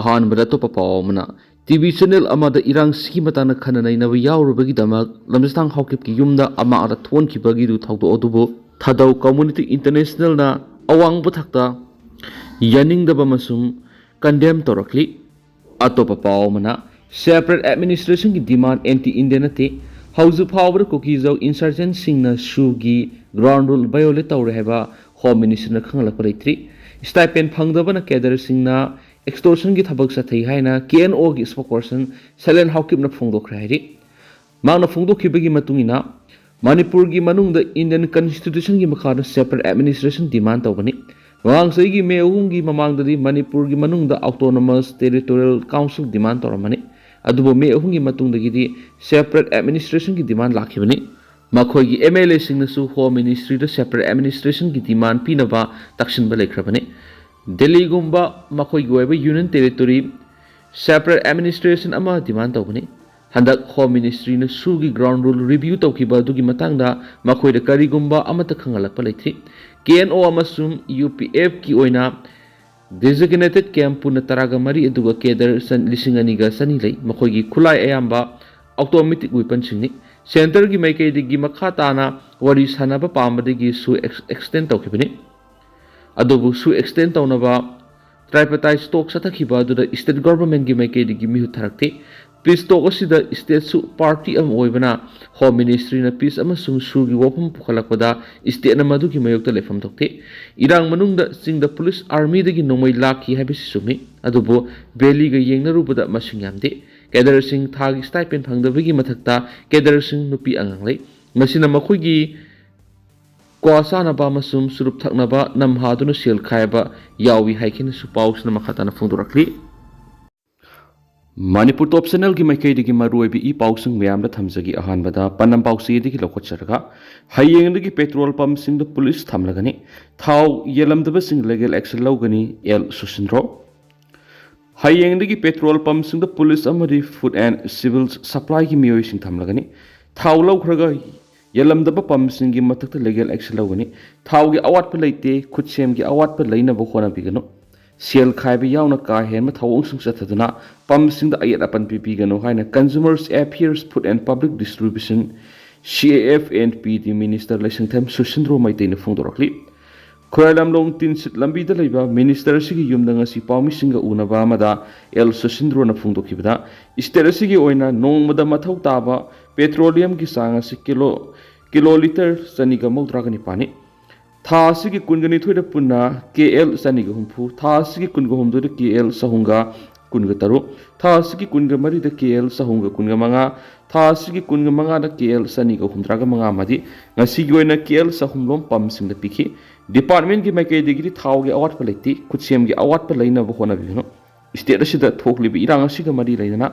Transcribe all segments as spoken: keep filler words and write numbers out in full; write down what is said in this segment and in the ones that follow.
ꯑꯍꯥꯟꯕꯗ ꯑꯇꯣꯞꯄ ꯄꯥꯎ ꯑꯃꯅ, ꯇꯤ ꯚꯤ ꯆꯦꯅꯦꯜ ꯑꯃꯗ ꯏꯔꯥꯡꯁꯤꯒꯤ ꯃꯇꯥꯡꯗ ꯈꯟꯅ ꯅꯩꯅꯕ ꯌꯥꯎꯔꯨꯕꯒꯤꯗꯃꯛ ꯂꯝꯖꯤꯊꯥꯡ ꯍꯥꯎꯀꯤꯞꯀꯤ ꯌꯨꯝꯗ ꯑꯃꯥꯡꯗ ꯊꯣꯛꯍꯟꯈꯤꯕꯒꯤꯗꯨ ꯊꯧꯗꯣꯛ ꯑꯗꯨꯕꯨ ꯊꯥꯗꯧ ꯀꯝꯃꯨꯅꯤꯇꯤ ꯏꯟꯇꯔꯅꯦꯁꯅꯦꯜꯅ ꯑꯋꯥꯡꯕ ꯊꯥꯛꯇ ꯌꯥꯅꯤꯡꯗꯕ ꯑꯃꯁꯨꯡ ꯀꯟꯗꯦꯝ ꯇꯧꯔꯛꯂꯤ꯫ ꯑꯇꯣꯞꯄ ꯄꯥꯎ ꯑꯃꯅ, ꯁꯦꯄꯔꯦꯠ ꯑꯦꯗꯃꯤꯅꯤꯁꯇ꯭ꯔꯦꯁꯟꯒꯤ ꯗꯤꯃꯥꯟ ꯑꯦꯟꯇꯤ ꯏꯟꯗꯤꯌꯥ ꯅꯠꯇꯦ꯫ ꯍꯧꯖꯤꯛ ꯐꯥꯎꯕꯗ ꯀꯨꯀꯤꯖꯧ ꯏꯟꯁꯔꯖꯦꯟꯁꯤꯡꯅ ꯁꯨꯒꯤ ꯒ꯭ꯔꯥꯎꯟ ꯔꯨꯜ ꯚꯥꯏꯑꯣꯂꯦꯠ ꯇꯧꯔꯦ ꯍꯥꯏꯕ ꯍꯣꯝ ꯃꯤꯅꯤꯁꯇ꯭ꯔꯤꯅ ꯈꯪꯍꯜꯂꯛꯄ ꯂꯩꯇ꯭ꯔꯤ꯫ ꯁ꯭ꯇꯥꯏꯄꯦꯟ ꯐꯪꯗꯕꯅ ꯀꯦꯗꯔꯁꯤꯡꯅ ꯑꯦꯛꯁꯇꯣꯔꯁꯟꯒꯤ ꯊꯕꯛ ꯆꯠꯊꯩ ꯍꯥꯏꯅ ꯀꯦ ꯑꯦꯟ ꯑꯣꯒꯤ ꯏꯁꯄꯣꯀꯔꯁꯟ ꯁꯂꯦꯟ ꯍꯥꯎꯀꯤꯞꯅ ꯐꯣꯡꯗꯣꯛꯈ꯭ꯔꯦ ꯍꯥꯏꯔꯤ꯫ ꯃꯍꯥꯛꯅ ꯐꯣꯡꯗꯣꯛꯈꯤꯕꯒꯤ ꯃꯇꯨꯡ ꯏꯟꯅ, ꯃꯅꯤꯄꯨꯔꯒꯤ ꯃꯅꯨꯡꯗ ꯏꯟꯗꯤꯌꯟ ꯀꯟꯁꯇꯤꯇ꯭ꯌꯨꯁꯟꯒꯤ ꯃꯈꯥꯗ ꯁꯦꯄꯔꯦꯠ ꯑꯦꯗꯃꯤꯅꯤꯁꯇ꯭ꯔꯦꯁꯟ ꯗꯤꯃꯥꯟ ꯇꯧꯕꯅꯤ꯫ ꯃꯃꯥꯡ ꯆꯍꯤꯒꯤ ꯃꯦ ꯑꯍꯨꯝꯒꯤ ꯃꯃꯥꯡꯗꯗꯤ ꯃꯅꯤꯄꯨꯔꯒꯤ ꯃꯅꯨꯡꯗ ꯑꯣꯇꯣꯅꯣꯃꯁ ꯇꯦꯔꯤꯇꯣꯔꯤꯌꯦꯜ ꯀꯥꯎꯟꯁꯤꯜ ꯗꯤꯃꯥꯟ ꯇꯧꯔꯝꯕꯅꯤ꯫ ꯑꯗꯨꯕꯨ ꯃꯦ ꯑꯍꯨꯝꯒꯤ ꯃꯇꯨꯡꯗꯒꯤꯗꯤ ꯁꯦꯄꯔꯦꯠ ꯑꯦꯗꯃꯤꯅꯤꯁꯇ꯭ꯔꯦꯁꯟꯒꯤ ꯗꯤꯃꯥꯟ ꯂꯥꯛꯈꯤꯕꯅꯤ꯫ ꯃꯈꯣꯏꯒꯤ ꯑꯦꯝ ꯑꯦꯜ ꯑꯦꯁꯤꯡꯅꯁꯨ ꯍꯣꯝ ꯃꯤꯅꯤꯁꯇ꯭ꯔꯤꯗ ꯁꯦꯄꯔꯦꯠ ꯑꯦꯗꯃꯤꯅꯤꯁꯇ꯭ꯔꯦꯁꯟꯒꯤ ꯗꯤꯃꯥꯟ ꯄꯤꯅꯕ ꯇꯛꯁꯤꯟꯕ ꯂꯩꯈ꯭ꯔꯕꯅꯤ꯫ ꯗꯦꯜꯂꯤꯒꯨꯝꯕ ꯃꯈꯣꯏꯒꯤ ꯑꯣꯏꯕ ꯌꯨꯅꯤꯌꯟ ꯇꯦꯔꯤꯇꯣꯔꯤ ꯁꯦꯄꯔꯦꯠ ꯑꯦꯗꯃꯤꯅꯤꯁꯇ꯭ꯔꯦꯁꯟ ꯑꯃ ꯗꯤꯃꯥꯟ ꯇꯧꯕꯅꯤ꯫ ꯍꯟꯗꯛ ꯍꯣꯝ ꯃꯤꯅꯤꯁꯇ꯭ꯔꯤꯅ ꯁꯨꯒꯤ ꯒ꯭ꯔꯥꯎꯟ ꯔꯨꯜ ꯔꯤꯚ꯭ꯌꯨ ꯇꯧꯈꯤꯕ ꯑꯗꯨꯒꯤ ꯃꯇꯥꯡꯗ ꯃꯈꯣꯏꯗ ꯀꯔꯤꯒꯨꯝꯕ ꯑꯃꯠꯇ ꯈꯪꯍꯜꯂꯛꯄ ꯂꯩꯇ꯭ꯔꯤ꯫ ꯀꯦ ꯑꯦꯟ ꯑꯣ ꯑꯃꯁꯨꯡ ꯌꯨ ꯄꯤ ꯑꯦꯐꯀꯤ ꯑꯣꯏꯅ ꯗꯤꯖꯤꯒꯅꯦꯇꯦꯠ ꯀꯦꯝꯞ ꯄꯨꯟꯅ ꯇꯔꯥꯒ ꯃꯔꯤ, ꯑꯗꯨꯒ ꯀꯦꯗꯔ ꯆꯟ-, ꯂꯤꯁꯤꯡ ꯑꯅꯤꯒ ꯆꯅꯤ ꯂꯩ꯫ ꯃꯈꯣꯏꯒꯤ ꯈꯨꯠꯂꯥꯏ ꯑꯌꯥꯝꯕ ꯑꯣꯇꯣꯃꯦꯇꯤꯛ ꯋꯦꯄꯟꯁꯤꯡꯅꯤ꯫ ꯁꯦꯟꯇꯔꯒꯤ ꯃꯥꯏꯀꯩꯗꯒꯤ ꯃꯈꯥ ꯇꯥꯅ ꯋꯥꯔꯤ ꯁꯥꯟꯅꯕ ꯄꯥꯝꯕꯗꯒꯤ ꯁꯨ ꯑꯦꯛꯁ-, ꯑꯦꯛꯁꯇꯦꯟ ꯇꯧꯈꯤꯕꯅꯤ꯫ ꯑꯗꯨꯕꯨ ꯁꯨ ꯑꯦꯛꯁꯇꯦꯟ ꯇꯧꯅꯕ ꯇ꯭ꯔꯥꯏꯄꯇꯥꯏꯠ ꯇꯣꯛ ꯆꯠꯊꯈꯤꯕ ꯑꯗꯨꯗ ꯁ꯭ꯇꯦꯠ ꯒꯣꯚꯔꯟꯃꯦꯟꯠꯀꯤ ꯃꯥꯏꯀꯩꯗꯒꯤ ꯃꯤꯍꯨꯠ ꯊꯥꯔꯛꯇꯦ꯫ ꯄꯤꯁ ꯇꯣꯛ ꯑꯁꯤꯗ ꯁ꯭ꯇꯦꯠꯁꯨ ꯄꯥꯔꯇꯤ ꯑꯃ ꯑꯣꯏꯕꯅ ꯍꯣꯝ ꯃꯤꯅꯤꯁꯇ꯭ꯔꯤꯅ ꯄꯤꯁ ꯑꯃꯁꯨꯡ ꯁꯨꯒꯤ ꯋꯥꯐꯝ ꯄꯨꯈꯠꯂꯛꯄꯗ ꯁ꯭ꯇꯦꯠꯅ ꯃꯗꯨꯒꯤ ꯃꯥꯌꯣꯛꯇ ꯂꯦꯞꯐꯝ ꯊꯣꯛꯇꯦ꯫ ꯏꯔꯥꯡ ꯃꯅꯨꯡꯗ ꯆꯤꯡꯗ ꯄꯨꯂꯤꯁ ꯑꯥꯔꯃꯤꯗꯒꯤ ꯅꯣꯡꯃꯩ ꯂꯥꯛꯈꯤ ꯍꯥꯏꯕꯁꯤ ꯆꯨꯝꯃꯤ, ꯑꯗꯨꯕꯨ ꯚꯦꯂꯤꯒ ꯌꯦꯡꯅꯔꯨꯕꯗ ꯃꯁꯤꯡ ꯌꯥꯝꯗꯦ꯫ ꯀꯦꯗꯔꯁꯤꯡ ꯊꯥꯒꯤ ꯁ꯭ꯇꯥꯏꯄꯦꯟ ꯐꯪꯗꯕꯒꯤ ꯃꯊꯛꯇ ꯀꯦꯗꯔꯁꯤꯡ ꯅꯨꯄꯤ ꯑꯉꯥꯡ ꯂꯩ꯫ ꯃꯁꯤꯅ ꯃꯈꯣꯏꯒꯤ ꯀ꯭ꯋꯥ ꯆꯥꯅꯕ ꯑꯃꯁꯨꯡ ꯆꯨꯔꯨꯞ ꯊꯛꯅꯕ ꯅꯝꯍꯥꯗꯨꯅ ꯁꯦꯜ ꯈꯥꯏꯕ ꯌꯥꯎꯏ ꯍꯥꯏꯈꯤꯅꯁꯨ ꯄꯥꯎꯁꯤꯅ ꯃꯈꯥ ꯇꯥꯅ ꯐꯣꯡꯗꯣꯔꯛꯂꯤ꯫ ꯃꯅꯤꯄꯨꯔ ꯇꯣꯞ ꯆꯦꯅꯦꯜꯒꯤ ꯃꯥꯏꯀꯩꯗꯒꯤ ꯃꯔꯨꯑꯣꯏꯕ ꯏ ꯄꯥꯎꯁꯤꯡ ꯃꯌꯥꯝꯗ ꯊꯝꯖꯒꯦ꯫ ꯑꯍꯥꯟꯕꯗ ꯄꯥꯟꯗꯝ ꯄꯥꯎꯆꯦꯗꯒꯤ ꯂꯧꯈꯠꯆꯔꯒ, ꯍꯌꯦꯡꯗꯒꯤ ꯄꯦꯇ꯭ꯔꯣꯜ ꯄꯝꯁꯤꯡꯗ ꯄꯨꯂꯤꯁ ꯊꯝꯂꯒꯅꯤ꯫ ꯊꯥꯎ ꯌꯦꯜꯂꯝꯗꯕꯁꯤꯡ ꯂꯤꯒꯦꯜ ꯑꯦꯛꯁꯟ ꯂꯧꯒꯅꯤ, ꯑꯦꯜ ꯁꯨꯁꯤꯟꯗ꯭ꯔꯣ꯫ ꯍꯌꯦꯡꯗꯒꯤ ꯄꯦꯇ꯭ꯔꯣꯜ ꯄꯝꯁꯤꯡꯗ ꯄꯨꯂꯤꯁ ꯑꯃꯗꯤ ꯐꯨꯗ ꯑꯦꯟ ꯁꯤꯚꯤꯜ ꯁꯄ꯭ꯂꯥꯏꯒꯤ ꯃꯤꯑꯣꯏꯁꯤꯡ ꯊꯝꯂꯒꯅꯤ꯫ ꯊꯥꯎ ꯂꯧꯈ꯭ꯔꯒ ꯌꯦꯜꯂꯝꯗꯕ ꯄꯝꯁꯤꯡꯒꯤ ꯃꯊꯛꯇ ꯂꯤꯒꯦꯜ ꯑꯦꯛꯁꯟ ꯂꯧꯒꯅꯤ꯫ ꯊꯥꯎꯒꯤ ꯑꯋꯥꯠꯄ ꯂꯩꯇꯦ, ꯈꯨꯠꯁꯦꯝꯒꯤ ꯑꯋꯥꯠꯄ ꯂꯩꯅꯕ ꯍꯣꯠꯅꯕꯤꯒꯅꯨ꯫ ꯁꯦꯜ ꯈꯥꯏꯕ ꯌꯥꯎꯅ ꯀꯥ ꯍꯦꯟꯕ ꯊꯧꯑꯣꯡꯁꯤꯡ ꯆꯠꯊꯗꯨꯅ ꯄꯝꯁꯤꯡꯗ ꯑꯌꯦꯠ ꯑꯄꯟ ꯄꯤꯕꯤꯒꯅꯨ ꯍꯥꯏꯅ Consumer Affairs, Food and Public Distribution, C A F and P D Minister ꯂꯩꯁꯪꯊꯦꯝ ꯁꯨꯁꯤꯟꯗ꯭ꯔꯣ ꯃꯩꯇꯩꯅ ꯐꯣꯡꯗꯣꯔꯛꯂꯤ꯫ ꯈꯨꯔꯥꯏ ꯂꯝꯂꯣꯡ ꯇꯤꯟꯁꯤꯠ ꯂꯝꯕꯤꯗ ꯂꯩꯕ Minister ꯑꯁꯤꯒꯤ ꯌꯨꯝꯗ ꯉꯁꯤ ꯄꯥꯎꯃꯤꯁꯤꯡꯒ ꯎꯅꯕ ꯑꯃꯗ ꯑꯦꯜ ꯁꯨꯁꯤꯟꯗ꯭ꯔꯣꯅ ꯐꯣꯡꯗꯣꯛꯈꯤꯕꯗ, state ꯑꯁꯤꯒꯤ ꯑꯣꯏꯅ ꯅꯣꯡꯃꯗ ꯃꯊꯧ ꯇꯥꯕ petroleumꯒꯤ ꯆꯥꯡ ꯑꯁꯤ ꯀꯤꯂꯣ, ꯀꯤꯂꯣ ꯂꯤꯇꯔ ꯆꯅꯤꯒ ꯃꯧꯗ꯭ꯔꯥꯒ ꯅꯤꯄꯥꯟꯅꯤ꯫ ꯊꯥ ꯑꯁꯤꯒꯤ ꯀꯨꯟꯒ ꯅꯤꯊꯣꯏꯗ ꯄꯨꯟꯅ K L ꯆꯅꯤꯒ ꯍꯨꯝꯐꯨ, ꯊꯥ ꯑꯁꯤꯒꯤ ꯀꯨꯟꯒ ꯍꯨꯝꯗꯣꯏꯗ K L ꯆꯍꯨꯝꯒ ꯀꯨꯟꯒ ꯇꯔꯨꯛ, ꯊꯥ ꯑꯁꯤꯒꯤ ꯀꯨꯟꯒ ꯃꯔꯤꯗ K L ꯆꯍꯨꯝꯒ ꯀꯨꯟꯒ ꯃꯉꯥ, ꯊꯥ ꯑꯁꯤꯒꯤ ꯀꯨꯟꯒ ꯃꯉꯥꯗ K L ꯆꯅꯤꯒ ꯍꯨꯝꯗ꯭ꯔꯥꯒ ꯃꯉꯥ ꯑꯃꯗꯤ ꯉꯁꯤꯒꯤ ꯑꯣꯏꯅ K L ꯆꯍꯨꯝ ꯂꯣꯝ ꯄꯝꯁꯤꯡꯗ ꯄꯤꯈꯤ꯫ Departmentꯀꯤ ꯃꯥꯏꯀꯩꯗꯒꯤꯗꯤ ꯊꯥꯎꯒꯤ ꯑꯋꯥꯠꯄ ꯂꯩꯇꯦ, ꯈꯨꯠꯁꯦꯝꯒꯤ ꯑꯋꯥꯠꯄ ꯂꯩꯅꯕ ꯍꯣꯠꯅꯕꯤꯒꯅꯨ꯫ State ꯑꯁꯤꯗ ꯊꯣꯛꯂꯤꯕ ꯏꯔꯥꯡ ꯑꯁꯤꯒ ꯃꯔꯤ ꯂꯩꯅꯅ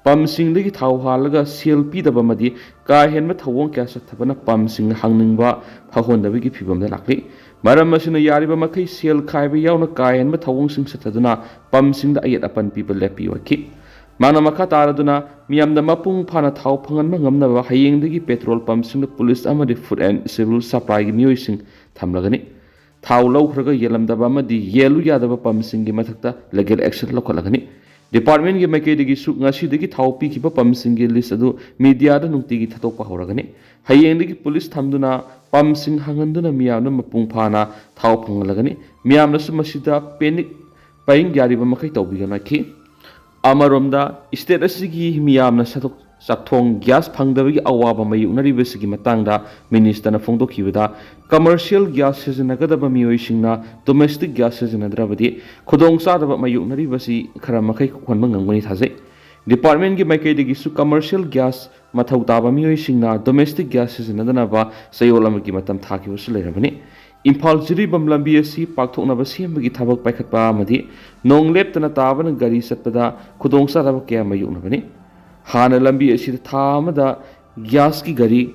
ꯄꯝꯁꯤꯡꯗꯒꯤ ꯊꯥꯎ ꯍꯥꯜꯂꯒ ꯁꯦꯜ ꯄꯤꯗꯕ ꯑꯃꯗꯤ ꯀꯥ ꯍꯦꯟꯕ ꯊꯧꯑꯣꯡ ꯀꯌꯥ ꯆꯠꯊꯕꯅ ꯄꯝꯁꯤꯡꯅ ꯍꯪꯅꯤꯡꯕ ꯐꯥꯎꯍꯟꯗꯕꯒꯤ ꯐꯤꯕꯝꯗ ꯂꯥꯛꯂꯤ꯫ ꯃꯔꯝ ꯑꯁꯤꯅ ꯌꯥꯔꯤꯕ ꯃꯈꯩ ꯁꯦꯜ ꯈꯥꯏꯕ ꯌꯥꯎꯅ ꯀꯥ ꯍꯦꯟꯕ ꯊꯧꯑꯣꯡꯁꯤꯡ ꯆꯠꯊꯗꯨꯅ ꯄꯝꯁꯤꯡꯗ ꯑꯌꯦꯠ ꯑꯄꯟ ꯄꯤꯕ ꯂꯦꯞꯄꯤꯌꯨ ꯍꯥꯏꯈꯤ꯫ ꯃꯥꯅ ꯃꯈꯥ ꯇꯥꯔꯗꯨꯅ ꯃꯤꯌꯥꯝꯗ ꯃꯄꯨꯡ ꯐꯥꯅ ꯊꯥꯎ ꯐꯪꯍꯟꯕ ꯉꯝꯅꯕ ꯍꯌꯦꯡꯗꯒꯤ petrol pumpꯁꯤꯡꯗ police ꯑꯃꯗꯤ Food and Civil Supplyꯒꯤ ꯃꯤꯑꯣꯏꯁꯤꯡ ꯊꯝꯂꯒꯅꯤ꯫ ꯊꯥꯎ ꯂꯧꯈ꯭ꯔꯒ ꯌꯦꯜꯂꯝꯗꯕ ꯑꯃꯗꯤ ꯌꯦꯜꯂꯨ ꯌꯥꯗꯕ pumpꯁꯤꯡꯒꯤ ꯃꯊꯛꯇ legal action ꯂꯧꯈꯠꯂꯒꯅꯤ꯫ Departmentꯀꯤ ꯃꯥꯏꯀꯩꯗꯒꯤꯁꯨ ꯉꯁꯤꯗꯒꯤ ꯊꯥꯎ ꯄꯤꯈꯤꯕ pumpꯁꯤꯡꯒꯤ list ꯑꯗꯨ mediaꯗ ꯅꯨꯡꯇꯤꯒꯤ ꯊꯥꯗꯣꯛꯄ ꯍꯧꯔꯒꯅꯤ꯫ ꯍꯌꯦꯡꯗꯒꯤ police ꯊꯝꯗꯨꯅ pumpꯁꯤꯡ ꯍꯪꯍꯟꯗꯨꯅ ꯃꯤꯌꯥꯝꯅ ꯃꯄꯨꯡ ꯐꯥꯅ ꯊꯥꯎ ꯐꯪꯍꯜꯂꯒꯅꯤ꯫ ꯃꯤꯌꯥꯝꯅꯁꯨ ꯃꯁꯤꯗ panic buying ꯌꯥꯔꯤꯕ ꯃꯈꯩ ꯇꯧꯕꯤꯒꯅꯨ ꯍꯥꯏꯈꯤ꯫ ꯑꯃꯔꯣꯝꯗ, state ꯑꯁꯤꯒꯤ ꯃꯤꯌꯥꯝꯅ ꯁꯊꯣꯛ ꯆꯥꯛꯊꯣꯡ gas ꯐꯪꯗꯕꯒꯤ ꯑꯋꯥꯕ ꯃꯥꯌꯣꯛꯅꯔꯤꯕꯁꯤꯒꯤ ꯃꯇꯥꯡꯗ ministerꯅ ꯐꯣꯡꯗꯣꯛꯈꯤꯕꯗ, commercial gas ꯁꯤꯖꯤꯟꯅꯒꯗꯕ ꯃꯤꯑꯣꯏꯁꯤꯡꯅ domestic gas ꯁꯤꯖꯤꯟꯅꯗ꯭ꯔꯕꯗꯤ ꯈꯨꯗꯣꯡꯆꯥꯗꯕ ꯃꯥꯌꯣꯛꯅꯔꯤꯕꯁꯤ ꯈꯔ ꯃꯈꯩ ꯀꯣꯛꯍꯟꯕ ꯉꯝꯒꯅꯤ ꯊꯥꯖꯩ꯫ Departmentꯀꯤ ꯃꯥꯏꯀꯩꯗꯒꯤꯁꯨ commercial gas ꯃꯊꯧ ꯇꯥꯕ ꯃꯤꯑꯣꯏꯁꯤꯡꯅ domestic gas ꯁꯤꯖꯤꯟꯅꯗꯅꯕ ꯆꯌꯣꯜ ꯑꯃꯒꯤ ꯃꯇꯝ ꯊꯥꯈꯤꯕꯁꯨ ꯂꯩꯔꯕꯅꯤ꯫ ꯏꯝꯐꯥꯜ ꯖꯤꯔꯤꯕꯥꯝ ꯂꯝꯕꯤ ꯑꯁꯤ ꯄꯥꯛꯊꯣꯛꯅꯕ ꯁꯦꯝꯕꯒꯤ ꯊꯕꯛ ꯄꯥꯏꯈꯠꯄ ꯑꯃꯗꯤ ꯅꯣꯡ ꯂꯦꯞꯇꯅ ꯇꯥꯕꯅ ꯒꯥꯔꯤ ꯆꯠꯄꯗ ꯈꯨꯗꯣꯡꯆꯥꯗꯕ ꯀꯌꯥ ꯃꯥꯌꯣꯛꯅꯕꯅꯤ꯫ ꯍꯥꯟꯅ ꯂꯝꯕꯤ ꯑꯁꯤꯗ ꯊꯥ ꯑꯃꯗ gasꯀꯤ ꯒꯥꯔꯤ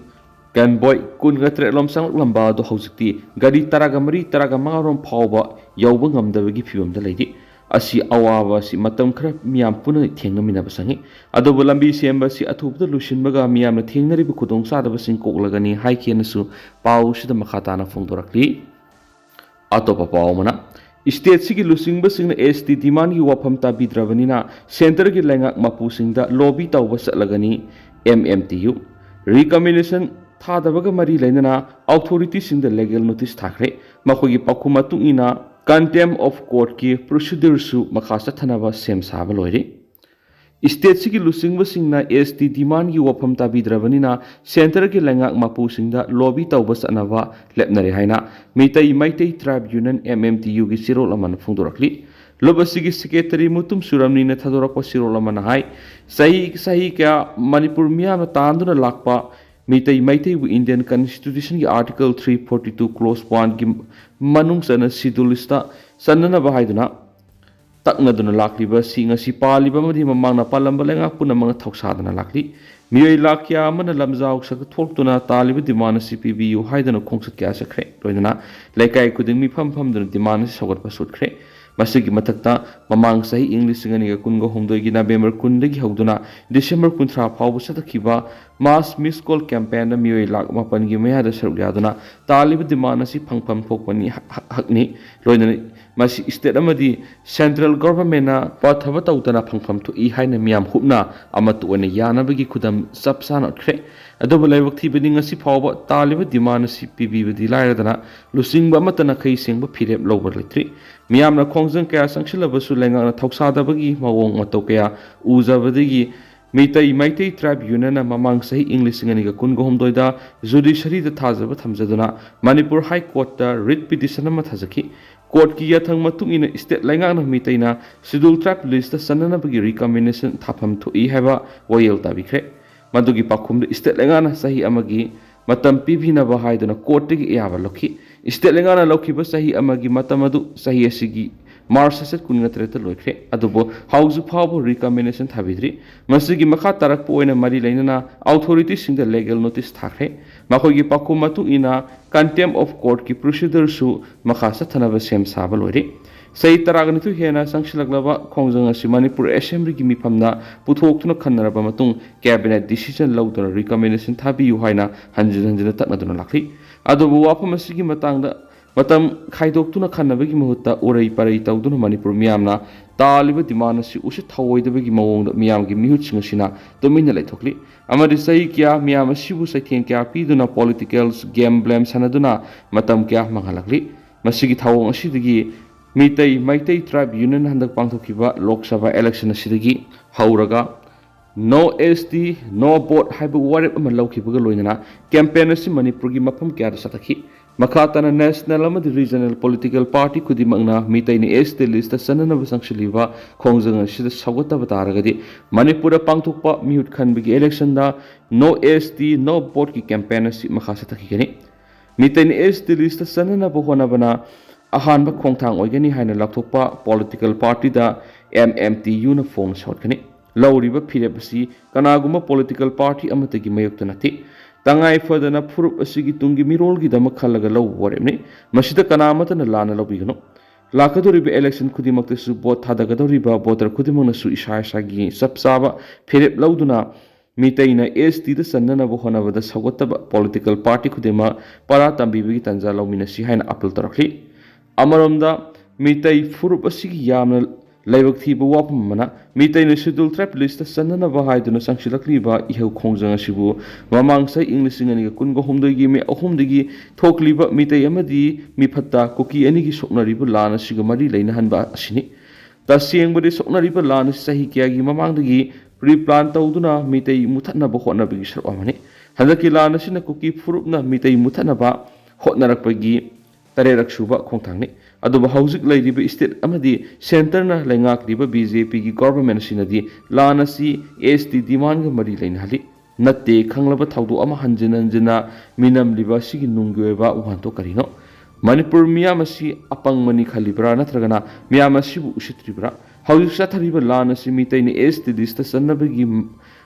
convoy ꯀꯨꯟꯒ ꯇꯔꯦꯠ ꯂꯣꯝ ꯆꯪꯂꯛꯂꯝꯕ ꯑꯗꯨ ꯍꯧꯖꯤꯛꯇꯤ ꯒꯥꯔꯤ ꯇꯔꯥꯒ ꯃꯔꯤ, ꯇꯔꯥꯒ ꯃꯉꯥ ꯔꯣꯝ ꯐꯥꯎꯕ ꯌꯧꯕ ꯉꯝꯗꯕꯒꯤ ꯐꯤꯕꯝꯗ ꯂꯩꯔꯤ꯫ ꯑꯁꯤ ꯑꯋꯥꯕ ꯑꯁꯤ ꯃꯇꯝ ꯈꯔ ꯃꯤꯌꯥꯝ ꯄꯨꯟꯅ ꯊꯦꯡꯅꯃꯤꯟꯅꯕ ꯆꯪꯏ꯫ ꯑꯗꯨꯕꯨ ꯂꯝꯕꯤ ꯁꯦꯝꯕ ꯑꯁꯤ ꯑꯊꯨꯕꯗ ꯂꯣꯏꯁꯤꯟꯕꯒ ꯃꯤꯌꯥꯝꯅ ꯊꯦꯡꯅꯔꯤꯕ ꯈꯨꯗꯣꯡꯆꯥꯗꯕꯁꯤꯡ ꯀꯣꯛꯂꯒꯅꯤ ꯍꯥꯏꯈꯤ ꯍꯥꯏꯅꯁꯨ ꯄꯥꯎꯁꯤꯗ ꯃꯈꯥ ꯇꯥꯅ ꯐꯣꯡꯗꯣꯔꯛꯂꯤ꯫ ꯑꯇꯣꯞꯄ ꯄꯥꯎ ꯑꯃꯅ, ꯁ꯭ꯇꯦꯠꯁꯤꯒꯤ ꯂꯨꯆꯤꯡꯕꯁꯤꯡꯅ ꯑꯦꯁ ꯇꯤ ꯗꯤꯃꯥꯟꯒꯤ ꯋꯥꯐꯝ ꯇꯥꯕꯤꯗ꯭ꯔꯕꯅꯤꯅ ꯁꯦꯟꯇꯔꯒꯤ ꯂꯩꯉꯥꯛ ꯃꯄꯨꯁꯤꯡꯗ ꯂꯣꯕꯤ ꯇꯧꯕ ꯆꯠꯂꯒꯅꯤ꯫ M M T U recommendation ꯊꯥꯗꯕꯒ ꯃꯔꯤ ꯂꯩꯅꯅ ꯑꯣꯊꯣꯔꯤꯇꯤꯁꯤꯡꯗ ꯂꯤꯒꯦꯜ ꯅꯣꯇꯤꯁ ꯊꯥꯈ꯭ꯔꯦ꯫ ꯃꯈꯣꯏꯒꯤ ꯄꯥꯎꯈꯨꯝ ꯃꯇꯨꯡ ꯏꯟꯅ ꯀꯟꯇꯦꯝ ꯑꯣꯐ ꯀꯣꯔꯠꯀꯤ ꯄ꯭ꯔꯣꯁꯤꯗ꯭ꯌꯨꯔꯁꯨ ꯃꯈꯥ ꯆꯠꯊꯅꯕ ꯁꯦꯝ ꯁꯥꯕ ꯂꯣꯏꯔꯦ꯫ ꯁ꯭ꯇꯦꯠꯁꯤꯒꯤ ꯂꯨꯆꯤꯡꯕꯁꯤꯡꯅ ꯑꯦꯁ ꯇꯤ ꯗꯤꯃꯥꯟꯒꯤ ꯋꯥꯐꯝ ꯇꯥꯕꯤꯗ꯭ꯔꯕꯅꯤꯅ ꯁꯦꯟꯇꯔꯒꯤ ꯂꯩꯉꯥꯛ ꯃꯄꯨꯁꯤꯡꯗ ꯂꯣꯕꯤ ꯇꯧꯕ ꯆꯠꯅꯕ ꯂꯦꯞꯅꯔꯦ ꯍꯥꯏꯅ ꯃꯤꯇꯩ ꯃꯩꯇꯩ ꯇ꯭ꯔꯥꯏꯕ ꯌꯨꯅꯤꯌꯟ, ꯑꯦꯝ ꯑꯦꯝ ꯇꯤ ꯌꯨꯒꯤ ꯆꯦꯔꯣꯜ ꯑꯃꯅ ꯐꯣꯡꯗꯣꯔꯛꯂꯤ꯫ ꯂꯨꯞ ꯑꯁꯤꯒꯤ ꯁꯦꯀ꯭ꯔꯦꯇꯔꯤ ꯃꯨꯇꯨꯝ ꯆꯨꯔꯝꯅꯤꯅ ꯊꯥꯗꯣꯔꯛꯄ ꯆꯦꯔꯣꯜ ꯑꯃꯅ ꯍꯥꯏ, ꯆꯍꯤ, ꯆꯍꯤ ꯀꯌꯥ ꯃꯅꯤꯄꯨꯔ ꯃꯤꯌꯥꯝꯅ ꯇꯥꯟꯗꯨꯅ ꯂꯥꯛꯄ ꯃꯤꯇꯩ ꯃꯩꯇꯩꯕꯨ ꯏꯟꯗꯤꯌꯟ ꯀꯟꯁꯇꯤꯇ꯭ꯌꯨꯁꯟꯒꯤ article three forty two clause ꯋꯥꯟꯒꯤ ꯃꯅꯨꯡ ꯆꯟꯅ ꯁꯤꯗꯨꯜ ꯂꯤꯁꯇ ꯆꯟꯅꯅꯕ ꯍꯥꯏꯗꯨꯅ ꯇꯛꯅꯗꯨꯅ ꯂꯥꯛꯂꯤꯕ ꯑꯁꯤ ꯉꯁꯤ ꯄꯥꯜꯂꯤꯕ ꯑꯃꯗꯤ ꯃꯃꯥꯡꯗ ꯄꯥꯜꯂꯝꯕ ꯂꯩꯉꯥꯛ ꯄꯨꯝꯅꯃꯛꯅ ꯊꯧꯁꯥꯗꯅ ꯂꯥꯛꯂꯤ꯫ ꯃꯤꯑꯣꯏ ꯂꯥꯈ ꯀꯌꯥ ꯑꯃꯅ ꯂꯝꯖꯥꯎ ꯁꯒ ꯊꯣꯛꯇꯨꯅ ꯇꯥꯜꯂꯤꯕ ꯗꯤꯃꯥꯟ ꯑꯁꯤ ꯄꯤꯕꯤꯌꯨ ꯍꯥꯏꯗꯨꯅ ꯈꯣꯡꯆꯠ ꯀꯌꯥ ꯆꯠꯈ꯭ꯔꯦ꯫ ꯂꯣꯏꯅꯅ ꯂꯩꯀꯥꯏ ꯈꯨꯗꯤꯡ ꯃꯤꯐꯝ ꯐꯝꯗꯨꯅ ꯗꯤꯃꯥꯟ ꯑꯁꯤ ꯁꯧꯒꯠꯄ ꯁꯨꯠꯈ꯭ꯔꯦ꯫ ꯃꯁꯤꯒꯤ ꯃꯊꯛꯇ ꯃꯃꯥꯡ ꯆꯍꯤ ꯏꯪ ꯂꯤꯁꯤꯡ ꯑꯅꯤꯒ ꯀꯨꯟꯒ ꯍꯨꯝꯗꯣꯏꯒꯤ ꯅꯕꯦꯝꯕꯔ ꯀꯨꯟꯗꯒꯤ ꯍꯧꯗꯨꯅ ꯗꯤꯁꯦꯝꯕꯔ ꯀꯨꯟꯊ꯭ꯔꯥ ꯐꯥꯎꯕ ꯆꯠꯊꯈꯤꯕ ꯃꯥꯁ ꯃꯤꯁ ꯀꯣꯜ ꯀꯦꯝꯄꯦꯟꯗ ꯃꯤꯑꯣꯏ ꯂꯥꯈ ꯃꯥꯄꯟꯒꯤ ꯃꯌꯥꯗ ꯁꯔꯨꯛ ꯌꯥꯗꯨꯅ ꯇꯥꯜꯂꯤꯕ ꯗꯤꯃꯥꯟ ꯑꯁꯤ ꯐꯪꯐꯝ ꯊꯣꯛꯄꯅꯤ, ꯍ-, ꯍ-, ꯍꯛꯅꯤ꯫ ꯂꯣꯏꯅꯅ ꯃꯁꯤ ꯁ꯭ꯇꯦꯠ ꯑꯃꯗꯤ ꯁꯦꯟꯇ꯭ꯔꯦꯜ ꯒꯣꯚꯔꯟꯃꯦꯟꯠꯅ ꯄꯟꯊꯕ ꯇꯧꯗꯅ ꯐꯪꯐꯝ ꯊꯣꯛꯏ ꯍꯥꯏꯅ ꯃꯤꯌꯥꯝ ꯍꯨꯞꯅ ꯑꯃꯠꯇ ꯑꯣꯏꯅ ꯌꯥꯅꯕꯒꯤ ꯈꯨꯗꯝ ꯆꯞ ꯆꯥꯅ ꯎꯠꯈ꯭ꯔꯦ꯫ ꯑꯗꯨꯕꯨ ꯂꯥꯏꯕꯛ ꯊꯤꯕꯗꯤ ꯉꯁꯤ ꯐꯥꯎꯕ ꯇꯥꯜꯂꯤꯕ ꯗꯤꯃꯥꯟ ꯑꯁꯤ ꯄꯤꯕꯤꯕꯗꯤ ꯂꯥꯏꯔꯗꯅ ꯂꯨꯆꯤꯡꯕ ꯑꯃꯠꯇꯅ ꯈꯩ ꯁꯦꯡꯕ ꯐꯤꯔꯦꯞ ꯂꯧꯕ ꯂꯩꯇ꯭ꯔꯤ꯫ ꯃꯤꯌꯥꯝꯅ ꯈꯣꯡꯖꯪ ꯀꯌꯥ ꯆꯪꯁꯤꯜꯂꯕꯁꯨ ꯂꯩꯉꯥꯛꯅ ꯊꯧꯁꯥꯗꯕꯒꯤ ꯃꯑꯣꯡ ꯃꯇꯧ ꯀꯌꯥ ꯎꯖꯕꯗꯒꯤ ꯃꯤꯇꯩ ꯃꯩꯇꯩ ꯇ꯭ꯔꯥꯏꯕ ꯌꯨꯅꯤꯌꯟꯅ ꯃꯃꯥꯡ ꯆꯍꯤ ꯏꯪ ꯂꯤꯁꯤꯡ ꯑꯅꯤꯒ ꯀꯨꯟꯒ ꯍꯨꯝꯗꯣꯏꯗ ꯖꯨꯗꯤꯁꯔꯤꯗ ꯊꯥꯖꯕ ꯊꯝꯖꯗꯨꯅ ꯃꯅꯤꯄꯨꯔ ꯍꯥꯏ ꯀꯣꯔꯠꯇ ꯔꯤꯠ ꯄꯤꯇꯤꯁꯟ ꯑꯃ ꯊꯥꯖꯈꯤ꯫ ꯀꯣꯔꯠꯀꯤ ꯌꯥꯊꯪ ꯃꯇꯨꯡ ꯏꯟꯅ ꯁ꯭ꯇꯦꯠ ꯂꯩꯉꯥꯛꯅ ꯃꯤꯇꯩꯅ ꯁꯤꯗꯨꯜ ꯇ꯭ꯔꯥꯏꯕ ꯂꯤꯁꯇ ꯆꯟꯅꯅꯕꯒꯤ ꯔꯤꯀꯃꯦꯟꯗꯦꯁꯟ ꯊꯥꯐꯝ ꯊꯣꯛꯏ ꯍꯥꯏꯕ ꯋꯥꯌꯦꯜ ꯇꯥꯕꯤꯈ꯭ꯔꯦ꯫ ꯃꯗꯨꯒꯤ ꯄꯥꯎꯈꯨꯝꯗ ꯁ꯭ꯇꯦꯠ ꯂꯩꯉꯥꯛꯅ ꯆꯍꯤ ꯑꯃꯒꯤ ꯃꯇꯝ ꯄꯤꯕꯤꯅꯕ ꯍꯥꯏꯗꯨꯅ ꯀꯣꯔꯠꯇꯒꯤ ꯑꯌꯥꯕ ꯂꯧꯈꯤ꯫ ꯁ꯭ꯇꯦꯠ ꯂꯩꯉꯥꯛꯅ ꯂꯧꯈꯤꯕ ꯆꯍꯤ ꯑꯃꯒꯤ ꯃꯇꯝ ꯑꯗꯨ ꯆꯍꯤ ꯑꯁꯤꯒꯤ ꯃꯥꯔꯆ ꯁꯠꯁꯠ ꯀꯨꯟꯒ ꯇꯔꯦꯠꯇ ꯂꯣꯏꯈ꯭ꯔꯦ꯫ ꯑꯗꯨꯕꯨ ꯍꯧꯖꯤꯛ ꯐꯥꯎꯕ ꯔꯤꯀꯃꯦꯟꯗꯦꯁꯟ ꯊꯥꯕꯤꯗ꯭ꯔꯤ꯫ ꯃꯁꯤꯒꯤ ꯃꯈꯥ ꯇꯥꯔꯛꯄ ꯑꯣꯏꯅ ꯃꯔꯤ ꯂꯩꯅꯅ ꯑꯣꯊꯣꯔꯤꯇꯤꯁꯤꯡꯗ ꯂꯤꯒꯦꯜ ꯅꯣꯇꯤꯁ ꯊꯥꯈ꯭ꯔꯦ꯫ ꯃꯈꯣꯏꯒꯤ ꯄꯥꯎꯈꯨꯝ ꯃꯇꯨꯡ ꯏꯟꯅ ꯀꯟꯇꯦꯝ ꯑꯣꯐ ꯀꯣꯔꯠꯀꯤ ꯄ꯭ꯔꯣꯁꯤꯗꯔꯁꯨ ꯃꯈꯥ ꯆꯠꯊꯅꯕ ꯁꯦꯝ ꯁꯥꯕ ꯂꯣꯏꯔꯦ꯫ ꯆꯍꯤ ꯇꯔꯥꯒꯅꯤꯊꯣꯏ ꯍꯦꯟꯅ ꯆꯪꯁꯤꯜꯂꯛꯂꯕ ꯈꯣꯡꯖꯪ ꯑꯁꯤ ꯃꯅꯤꯄꯨꯔ ꯑꯦꯁꯦꯝꯕ꯭ꯂꯤꯒꯤ ꯃꯤꯐꯝꯗ ꯄꯨꯊꯣꯛꯇꯨꯅ ꯈꯟꯅꯔꯕ ꯃꯇꯨꯡ ꯀꯦꯕꯤꯅꯦꯠ ꯗꯤꯁꯤꯖꯟ ꯂꯧꯗꯨꯅ ꯔꯤꯀꯃꯦꯟꯗꯦꯁꯟ ꯊꯥꯕꯤꯌꯨ ꯍꯥꯏꯅ ꯍꯟꯖꯤꯟ ꯍꯟꯖꯤꯟꯅ ꯇꯛꯅꯗꯨꯅ ꯂꯥꯛꯂꯤ꯫ ꯑꯗꯨꯕꯨ ꯋꯥꯐꯝ ꯑꯁꯤꯒꯤ ꯃꯇꯥꯡꯗ ꯃꯇꯝ ꯈꯥꯏꯗꯣꯛꯇꯨꯅ ꯈꯟꯅꯕꯒꯤ ꯃꯍꯨꯠꯇ ꯎꯔꯩ ꯄꯔꯩ ꯇꯧꯗꯨꯅ ꯃꯅꯤꯄꯨꯔ ꯃꯤꯌꯥꯝꯅ ꯇꯥꯜꯂꯤꯕ demand ꯑꯁꯤ ꯎꯁꯤꯠ ꯊꯑꯣꯏꯗꯕꯒꯤ ꯃꯑꯣꯡꯗ ꯃꯤꯌꯥꯝꯒꯤ ꯃꯤꯍꯨꯠꯁꯤꯡ ꯑꯁꯤꯅ ꯇꯨꯃꯤꯟꯅ ꯂꯩꯊꯣꯛꯂꯤ꯫ ꯑꯃꯗꯤ ꯆꯍꯤ ꯀꯌꯥ ꯃꯤꯌꯥꯝ ꯑꯁꯤꯕꯨ ꯆꯩꯊꯦꯡ ꯀꯌꯥ ꯄꯤꯗꯨꯅ political game blame ꯁꯥꯟꯅꯗꯨꯅ ꯃꯇꯝ ꯀꯌꯥ ꯃꯥꯡꯍꯜꯂꯛꯂꯤ꯫ ꯃꯁꯤꯒꯤ ꯊꯧꯑꯣꯡ ꯑꯁꯤꯗꯒꯤ ꯃꯤꯇꯩ, Meitei Tribe Union ꯍꯟꯗꯛ ꯄꯥꯡꯊꯣꯛꯈꯤꯕ ꯂꯣꯛ ꯁꯚꯥ election ꯑꯁꯤꯗꯒꯤ ꯍꯧꯔꯒ No S T, No Vote ꯍꯥꯏꯕ ꯋꯥꯔꯦꯞ ꯑꯃ ꯂꯧꯈꯤꯕꯒ ꯂꯣꯏꯅꯅ campaign ꯑꯁꯤ ꯃꯅꯤꯄꯨꯔꯒꯤ ꯃꯐꯝ ꯀꯌꯥꯗ ꯆꯠꯊꯈꯤ꯫ ꯃꯈꯥ ꯇꯥꯅ national ꯑꯃꯗꯤ regional political party ꯈꯨꯗꯤꯡꯃꯛꯅ ꯃꯤꯇꯩꯅ S T list ꯆꯟꯅꯅꯕ ꯆꯪꯁꯤꯜꯂꯤꯕ ꯈꯣꯡꯖꯪ ꯑꯁꯤꯗ ꯁꯧꯒꯠꯇꯕ ꯇꯥꯔꯒꯗꯤ ꯃꯅꯤꯄꯨꯔꯗ ꯄꯥꯡꯊꯣꯛꯄ ꯃꯤꯍꯨꯠ ꯈꯟꯕꯒꯤ election No S T, No Vote ꯀꯤ campaign ꯑꯁꯤ ꯃꯈꯥ ꯆꯠꯊꯈꯤꯒꯅꯤ꯫ ꯃꯤꯇꯩꯅ S T list ꯆꯟꯅꯅꯕ ꯍꯣꯠꯅꯕꯅ ꯑꯍꯥꯟꯕ ꯈꯣꯡꯊꯥꯡ ꯑꯣꯏꯒꯅꯤ ꯍꯥꯏꯅ ꯂꯥꯎꯊꯣꯛꯄ political party ꯗ M M T U ꯅ ꯐꯣꯡꯅ ꯁꯧꯒꯠꯀꯅꯤ꯫ ꯂꯧꯔꯤꯕ ꯐꯤꯔꯦꯞ ꯑꯁꯤ ꯀꯅꯥꯒꯨꯝꯕ political party ꯑꯃꯠꯇꯒꯤ ꯃꯥꯌꯣꯛꯇ ꯅꯠꯇꯦ꯫ ꯇꯉꯥꯏ ꯐꯗꯅ ꯐꯨꯔꯨꯞ ꯑꯁꯤꯒꯤ ꯇꯨꯡꯒꯤ ꯃꯤꯔꯣꯜꯒꯤꯗꯃꯛ ꯈꯜꯂꯒ ꯂꯧꯕ ꯋꯥꯔꯦꯞꯅꯤ꯫ ꯃꯁꯤꯗ ꯀꯅꯥ ꯑꯃꯠꯇꯅ ꯂꯥꯟꯅ ꯂꯧꯕꯤꯒꯅꯨ꯫ ꯂꯥꯛꯀꯗꯧꯔꯤꯕ election ꯈꯨꯗꯤꯡꯃꯛꯇꯁꯨ vote ꯊꯥꯗꯒꯗꯧꯔꯤꯕ voter ꯈꯨꯗꯤꯡꯃꯛꯅꯁꯨ ꯏꯁꯥ ꯏꯁꯥꯒꯤ ꯆꯞ ꯆꯥꯕ ꯐꯤꯔꯦꯞ ꯂꯧꯗꯨꯅ ꯃꯤꯇꯩꯅ S T ꯗ ꯆꯟꯅꯅꯕ ꯍꯣꯠꯅꯕꯗ ꯁꯧꯒꯠꯇꯕ political party ꯈꯨꯗꯤꯡꯃꯛ ꯄꯔꯥ ꯇꯝꯕꯤꯕꯒꯤ ꯇꯥꯟꯖꯥ ꯂꯧꯃꯤꯟꯅꯁꯤ ꯍꯥꯏꯅ appeal ꯇꯧꯔꯛꯂꯤ꯫ ꯑꯃꯔꯣꯝꯗ ꯃꯤꯇꯩ ꯐꯨꯔꯨꯞ ꯑꯁꯤꯒꯤ ꯌꯥꯝꯅ ꯂꯥꯏꯕꯛ ꯊꯤꯕ ꯋꯥꯐꯝ ꯑꯃꯅ ꯃꯤꯇꯩꯅ Scheduled Tribe list ꯆꯟꯅꯅꯕ ꯍꯥꯏꯗꯨꯅ ꯆꯪꯁꯤꯜꯂꯛꯂꯤꯕ ꯏꯍꯧ ꯈꯣꯡꯖꯪ ꯑꯁꯤꯕꯨ ꯃꯃꯥꯡ ꯆꯍꯤ ꯏꯪ ꯂꯤꯁꯤꯡ ꯑꯅꯤꯒ ꯀꯨꯟꯒ ꯍꯨꯝꯗꯣꯏꯒꯤ ꯃꯦ ꯑꯍꯨꯝꯗꯒꯤ ꯊꯣꯛꯂꯤꯕ ꯃꯤꯇꯩ ꯑꯃꯗꯤ ꯃꯤꯐꯠꯇ ꯀꯨꯀꯤ ꯑꯅꯤꯒꯤ ꯁꯣꯛꯅꯔꯤꯕ ꯂꯥꯟ ꯑꯁꯤꯒ ꯃꯔꯤ ꯂꯩꯅꯍꯟꯕ ꯑꯁꯤꯅꯤ꯫ ꯇꯁꯦꯡꯕꯗꯤ ꯁꯣꯛꯅꯔꯤꯕ ꯂꯥꯟ ꯑꯁꯤ ꯆꯍꯤ ꯀꯌꯥꯒꯤ ꯃꯃꯥꯡꯗꯒꯤ pre-plan ꯇꯧꯗꯨꯅ ꯃꯤꯇꯩ ꯃꯨꯊꯠꯅꯕ ꯍꯣꯠꯅꯕꯒꯤ ꯁꯔꯨꯛ ꯑꯃꯅꯤ꯫ ꯍꯟꯗꯛꯀꯤ ꯂꯥꯟ ꯑꯁꯤꯅ ꯀꯨꯀꯤ ꯐꯨꯔꯨꯞꯅ ꯃꯤꯇꯩ ꯃꯨꯊꯠꯅꯕ ꯍꯣꯠꯅꯔꯛꯄꯒꯤ ꯇꯔꯦꯠꯔꯛ ꯁꯨꯕ ꯈꯣꯡꯊꯥꯡꯅꯤ꯫ ꯑꯗꯨꯕꯨ ꯍꯧꯖꯤꯛ ꯂꯩꯔꯤꯕ state ꯑꯃꯗꯤ centre ꯅ ꯂꯩꯉꯥꯛꯂꯤꯕ B J P ꯒꯤ government ꯑꯁꯤꯅꯗꯤ ꯂꯥꯟ ꯑꯁꯤ S T demand ꯒ ꯃꯔꯤ ꯂꯩꯅꯍꯜꯂꯤ꯫ ꯅꯠꯇꯦ ꯈꯪꯂꯕ ꯊꯧꯗꯣꯛ ꯑꯃ ꯍꯟꯖꯤꯟ ꯍꯟꯖꯤꯟꯅ ꯃꯤꯅꯝꯂꯤꯕ ꯑꯁꯤꯒꯤ ꯅꯨꯡꯒꯤ ꯑꯣꯏꯕ ꯋꯥꯍꯟꯊꯣꯛ ꯀꯔꯤꯅꯣ? ꯃꯅꯤꯄꯨꯔ ꯃꯤꯌꯥꯝ ꯑꯁꯤ ꯑꯄꯪꯕꯅꯤ ꯈꯜꯂꯤꯕ꯭ꯔꯥ, ꯅꯠꯇ꯭ꯔꯒꯅ ꯃꯤꯌꯥꯝ ꯑꯁꯤꯕꯨ ꯎꯁꯤꯠꯇ꯭ꯔꯤꯕ꯭ꯔꯥ? ꯍꯧꯖꯤꯛ ꯆꯠꯊꯔꯤꯕ ꯂꯥꯟ ꯑꯁꯤ ꯃꯤꯇꯩꯅ S T list ꯆꯟꯅꯕꯒꯤ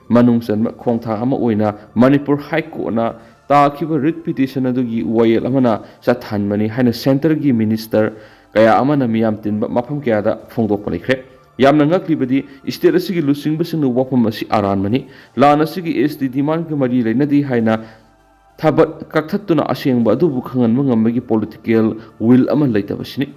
ꯃꯅꯨꯡ ꯆꯟꯕ ꯈꯣꯡꯊꯥꯡ ꯑꯃ ꯑꯣꯏꯅ ꯃꯅꯤꯄꯨꯔ High Court ꯅ ꯇꯥꯈꯤꯕ writ petition ꯑꯗꯨꯒꯤ ꯋꯥꯌꯦꯜ ꯑꯃꯅ ꯆꯠꯊꯍꯟꯕꯅꯤ ꯍꯥꯏꯅ centre ꯒꯤ minister ꯀꯌꯥ ꯑꯃꯅ ꯃꯤꯌꯥꯝ ꯇꯤꯟꯕ ꯃꯐꯝ ꯀꯌꯥꯗ ꯐꯣꯡꯗꯣꯛꯄ ꯂꯩꯈ꯭ꯔꯦ꯫ ꯌꯥꯝꯅ ꯉꯛꯂꯤꯕꯗꯤ state ꯑꯁꯤꯒꯤ ꯂꯨꯆꯤꯡꯕꯁꯤꯡꯅ ꯋꯥꯐꯝ ꯑꯁꯤ ꯑꯔꯥꯟꯕꯅꯤ꯫ ꯂꯥꯟ ꯑꯁꯤꯒꯤ S T demand ꯒ ꯃꯔꯤ ꯂꯩꯅꯗꯦ ꯍꯥꯏꯅ ꯊꯥꯕꯠ ꯀꯛꯊꯠꯇꯨꯅ ꯑꯁꯦꯡꯕ ꯑꯗꯨꯕꯨ ꯈꯪꯍꯟꯕ ꯉꯝꯕꯒꯤ political will ꯑꯃ ꯂꯩꯇꯕꯁꯤꯅꯤ꯫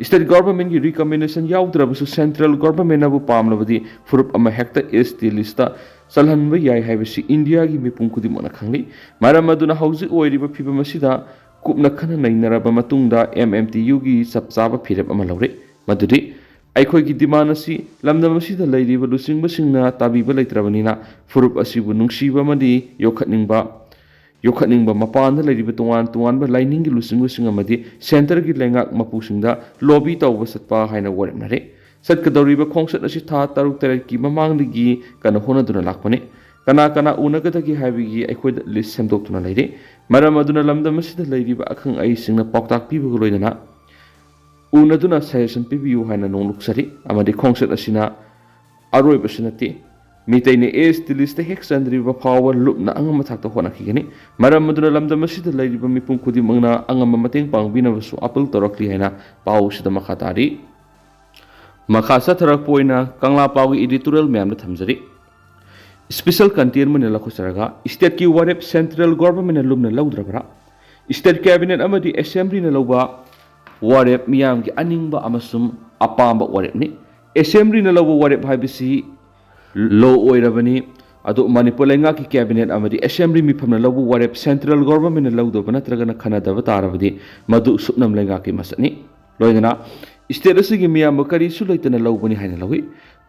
State governmentꯀꯤ recommendation ꯌꯥꯎꯗ꯭ꯔꯕꯁꯨ central governmentꯅꯕꯨ ꯄꯥꯝꯂꯕꯗꯤ ꯐꯨꯔꯨꯞ ꯑꯃ ꯍꯦꯛꯇ S T listꯇ ꯆꯜꯍꯟꯕ ꯌꯥꯏ ꯍꯥꯏꯕꯁꯤ ꯏꯟꯗꯤꯌꯥꯒꯤ ꯃꯤꯄꯨꯝ ꯈꯨꯗꯤꯡꯃꯛꯅ ꯈꯪꯂꯤ꯫ ꯃꯔꯝ ꯑꯗꯨꯅ ꯍꯧꯖꯤꯛ ꯑꯣꯏꯔꯤꯕ ꯐꯤꯕꯝ ꯑꯁꯤꯗ ꯀꯨꯞꯅ ꯈꯟꯅ ꯅꯩꯅꯔꯕ ꯃꯇꯨꯡꯗ M M T Uꯒꯤ ꯆꯞ ꯆꯥꯕ ꯐꯤꯔꯦꯞ ꯑꯃ ꯂꯧꯔꯦ꯫ ꯃꯗꯨꯗꯤ ꯑꯩꯈꯣꯏꯒꯤ demand ꯑꯁꯤ ꯂꯝꯗꯝ ꯑꯁꯤꯗ ꯂꯩꯔꯤꯕ ꯂꯨꯆꯤꯡꯕꯁꯤꯡꯅ ꯇꯥꯕꯤꯕ ꯂꯩꯇ꯭ꯔꯕꯅꯤꯅ ꯐꯨꯔꯨꯞ ꯑꯁꯤꯕꯨ ꯅꯨꯡꯁꯤꯕ ꯑꯃꯗꯤ ꯌꯣꯛꯈꯠꯅꯤꯡꯕ ꯌꯣꯛꯈꯠꯅꯤꯡꯕ ꯃꯄꯥꯟꯗ ꯂꯩꯔꯤꯕ ꯇꯣꯉꯥꯟ ꯇꯣꯉꯥꯟꯕ ꯂꯥꯏꯅꯤꯡꯒꯤ ꯂꯨꯆꯤꯡꯕꯁꯤꯡ ꯑꯃꯗꯤ centreꯒꯤ ꯂꯩꯉꯥꯛ ꯃꯄꯨꯁꯤꯡꯗ lobby ꯇꯧꯕ ꯆꯠꯄ ꯍꯥꯏꯅ ꯋꯥꯔꯦꯞꯅꯔꯦ꯫ ꯆꯠꯀꯗꯧꯔꯤꯕ ꯈꯣꯡꯆꯠ ꯑꯁꯤ ꯊꯥ ꯇꯔꯨꯛ ꯇꯔꯦꯠꯀꯤ ꯃꯃꯥꯡꯗꯒꯤ ꯀꯟꯅ ꯍꯣꯠꯅꯗꯨꯅ ꯂꯥꯛꯄꯅꯤ꯫ ꯀꯅꯥ ꯀꯅꯥ ꯎꯅꯒꯗꯒꯦ ꯍꯥꯏꯕꯒꯤ ꯑꯩꯈꯣꯏꯗ list ꯁꯦꯝꯗꯣꯛꯇꯨꯅ ꯂꯩꯔꯦ꯫ ꯃꯔꯝ ꯑꯗꯨꯅ ꯂꯝꯗꯝ ꯑꯁꯤꯗ ꯂꯩꯔꯤꯕ ꯑꯈꯪ ꯑꯍꯩꯁꯤꯡꯅ ꯄꯥꯎꯇꯥꯛ ꯄꯤꯕꯒ ꯂꯣꯏꯅꯅ ꯎꯅꯗꯨꯅ suggestion ꯄꯤꯕꯤꯌꯨ ꯍꯥꯏꯅ ꯅꯣꯡꯂꯨꯛꯆꯔꯤ꯫ ꯑꯃꯗꯤ ꯈꯣꯡꯆꯠ ꯑꯁꯤꯅ ꯑꯔꯣꯏꯕꯁꯨ ꯅꯠꯇꯦ꯫ ꯃꯤꯇꯩꯅ S T listꯇ ꯍꯦꯛ ꯆꯟꯗ꯭ꯔꯤꯕ ꯐꯥꯎꯕ ꯂꯨꯞꯅ ꯑꯉꯝꯕ ꯊꯥꯛꯇ ꯍꯣꯠꯅꯈꯤꯒꯅꯤ꯫ ꯃꯔꯝ ꯑꯗꯨꯅ ꯂꯝꯗꯝ ꯑꯁꯤꯗ ꯂꯩꯔꯤꯕ ꯃꯤꯄꯨꯝ ꯈꯨꯗꯤꯡꯃꯛꯅ ꯑꯉꯝꯕ ꯃꯇꯦꯡ ꯄꯥꯡꯕꯤꯅꯕꯁꯨ appeal ꯇꯧꯔꯛꯂꯤ ꯍꯥꯏꯅ ꯄꯥꯎ ꯑꯁꯤꯗ ꯃꯈꯥ ꯇꯥꯔꯤ꯫ ꯃꯈꯥ ꯆꯠꯊꯔꯛꯄ ꯑꯣꯏꯅ ꯀꯪꯂꯥ ꯄꯥꯎꯒꯤ editorial ꯃꯌꯥꯝꯗ ꯊꯝꯖꯔꯤ꯫ Special content ꯑꯣꯏꯅ ꯂꯧꯈꯠꯆꯔꯒ stateꯀꯤ ꯋꯥꯔꯦꯞ central governmentꯅ ꯂꯨꯝꯅ ꯂꯧꯗ꯭ꯔꯕ꯭ꯔꯥ? State cabinet ꯑꯃꯗꯤ assemblyꯅ ꯂꯧꯕ ꯋꯥꯔꯦꯞ ꯃꯤꯌꯥꯝꯒꯤ ꯑꯅꯤꯡꯕ ꯑꯃꯁꯨꯡ ꯑꯄꯥꯝꯕ ꯋꯥꯔꯦꯞꯅꯤ꯫ Assemblyꯅ ꯂꯧꯕ ꯋꯥꯔꯦꯞ ꯍꯥꯏꯕꯁꯤ law ꯑꯣꯏꯔꯕꯅꯤ꯫ ꯑꯗꯨ ꯃꯅꯤꯄꯨꯔ ꯂꯩꯉꯥꯛꯀꯤ cabinet ꯑꯃꯗꯤ assembly ꯃꯤꯐꯝꯅ ꯂꯧꯕ ꯋꯥꯔꯦꯞ central governmentꯅ ꯂꯧꯗꯕ ꯅꯠꯇ꯭ꯔꯒꯅ ꯈꯟꯅꯗꯕ ꯇꯥꯔꯕꯗꯤ ꯃꯗꯨ ꯁꯨꯞꯅꯝ ꯂꯩꯉꯥꯛꯀꯤ ꯃꯁꯛꯅꯤ꯫ ꯂꯣꯏꯅꯅ state ꯑꯁꯤꯒꯤ ꯃꯤꯌꯥꯝꯕ ꯀꯔꯤꯁꯨ ꯂꯩꯇꯅ ꯂꯧꯕꯅꯤ ꯍꯥꯏꯅ ꯂꯧꯏ꯫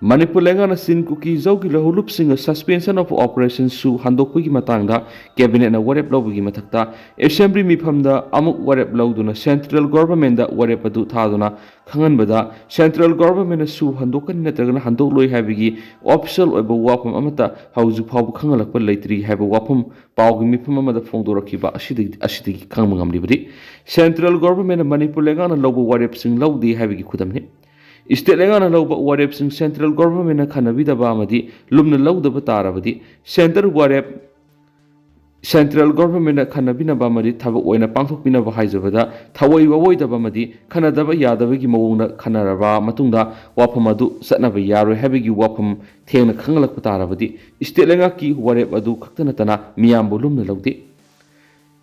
ꯃꯅꯤꯄꯨꯔ ꯂꯩꯉꯥꯛꯅ ꯆꯤꯟ ꯀꯨꯀꯤ ꯖꯧꯒꯤ ꯂꯧꯍꯧꯂꯨꯞꯁꯤꯡꯒ suspension of operationꯁꯨ ꯍꯟꯗꯣꯛꯄꯒꯤ ꯃꯇꯥꯡꯗ cabinetꯅ ꯋꯥꯔꯦꯞ ꯂꯧꯕꯒꯤ ꯃꯊꯛꯇ assembly ꯃꯤꯐꯝꯗ ꯑꯃꯨꯛ ꯋꯥꯔꯦꯞ ꯂꯧꯗꯨꯅ central governmentꯗ ꯋꯥꯔꯦꯞ ꯑꯗꯨ ꯊꯥꯗꯨꯅ ꯈꯪꯍꯟꯕꯗ central governmentꯅꯁꯨ ꯍꯟꯗꯣꯛꯀꯅꯤ ꯅꯠꯇ꯭ꯔꯒꯅ ꯍꯟꯗꯣꯛꯂꯣꯏ ꯍꯥꯏꯕꯒꯤ official ꯑꯣꯏꯕ ꯋꯥꯐꯝ ꯑꯃꯠꯇ ꯍꯧꯖꯤꯛ ꯐꯥꯎꯕ ꯈꯪꯍꯜꯂꯛꯄ ꯂꯩꯇ꯭ꯔꯤ ꯍꯥꯏꯕ ꯋꯥꯐꯝ ꯄꯥꯎꯒꯤ ꯃꯤꯐꯝ ꯑꯃꯗ ꯐꯣꯡꯗꯣꯔꯛꯈꯤꯕ ꯑꯁꯤꯗꯒꯤ, ꯑꯁꯤꯗꯒꯤ ꯈꯪꯕ ꯉꯝꯂꯤꯕꯗꯤ central governmentꯅ ꯃꯅꯤꯄꯨꯔ ꯂꯩꯉꯥꯛꯅ ꯂꯧꯕ ꯋꯥꯔꯦꯞꯁꯤꯡ ꯂꯧꯗꯦ ꯍꯥꯏꯕꯒꯤ ꯈꯨꯗꯝꯅꯤ꯫ State ꯂꯩꯉꯥꯛꯅ ꯂꯧꯕ ꯋꯥꯔꯦꯞꯁꯤꯡ central governmentꯅ ꯈꯟꯅꯕꯤꯗꯕ ꯑꯃꯗꯤ ꯂꯨꯝꯅ ꯂꯧꯗꯕ ꯇꯥꯔꯕꯗꯤ centre ꯋꯥꯔꯦꯞ central governmentꯅ ꯈꯟꯅꯕꯤꯅꯕ ꯑꯃꯗꯤ ꯊꯕꯛ ꯑꯣꯏꯅ ꯄꯥꯡꯊꯣꯛꯄꯤꯅꯕ ꯍꯥꯏꯖꯕꯗ ꯊꯑꯣꯏ ꯋꯥꯑꯣꯏꯗꯕ ꯑꯃꯗꯤ ꯈꯟꯅꯗꯕ ꯌꯥꯗꯕꯒꯤ ꯃꯑꯣꯡꯗ ꯈꯟꯅꯔꯕ ꯃꯇꯨꯡꯗ ꯋꯥꯐꯝ ꯑꯗꯨ ꯆꯠꯅꯕ ꯌꯥꯔꯣꯏ ꯍꯥꯏꯕꯒꯤ ꯋꯥꯐꯝ ꯊꯦꯡꯅ ꯈꯪꯍꯜꯂꯛꯄ ꯇꯥꯔꯕꯗꯤ state ꯂꯩꯉꯥꯛꯀꯤ ꯋꯥꯔꯦꯞ ꯑꯗꯨ ꯈꯛꯇ ꯅꯠꯇꯅ ꯃꯤꯌꯥꯝꯕꯨ ꯂꯨꯝꯅ ꯂꯧꯗꯦ꯫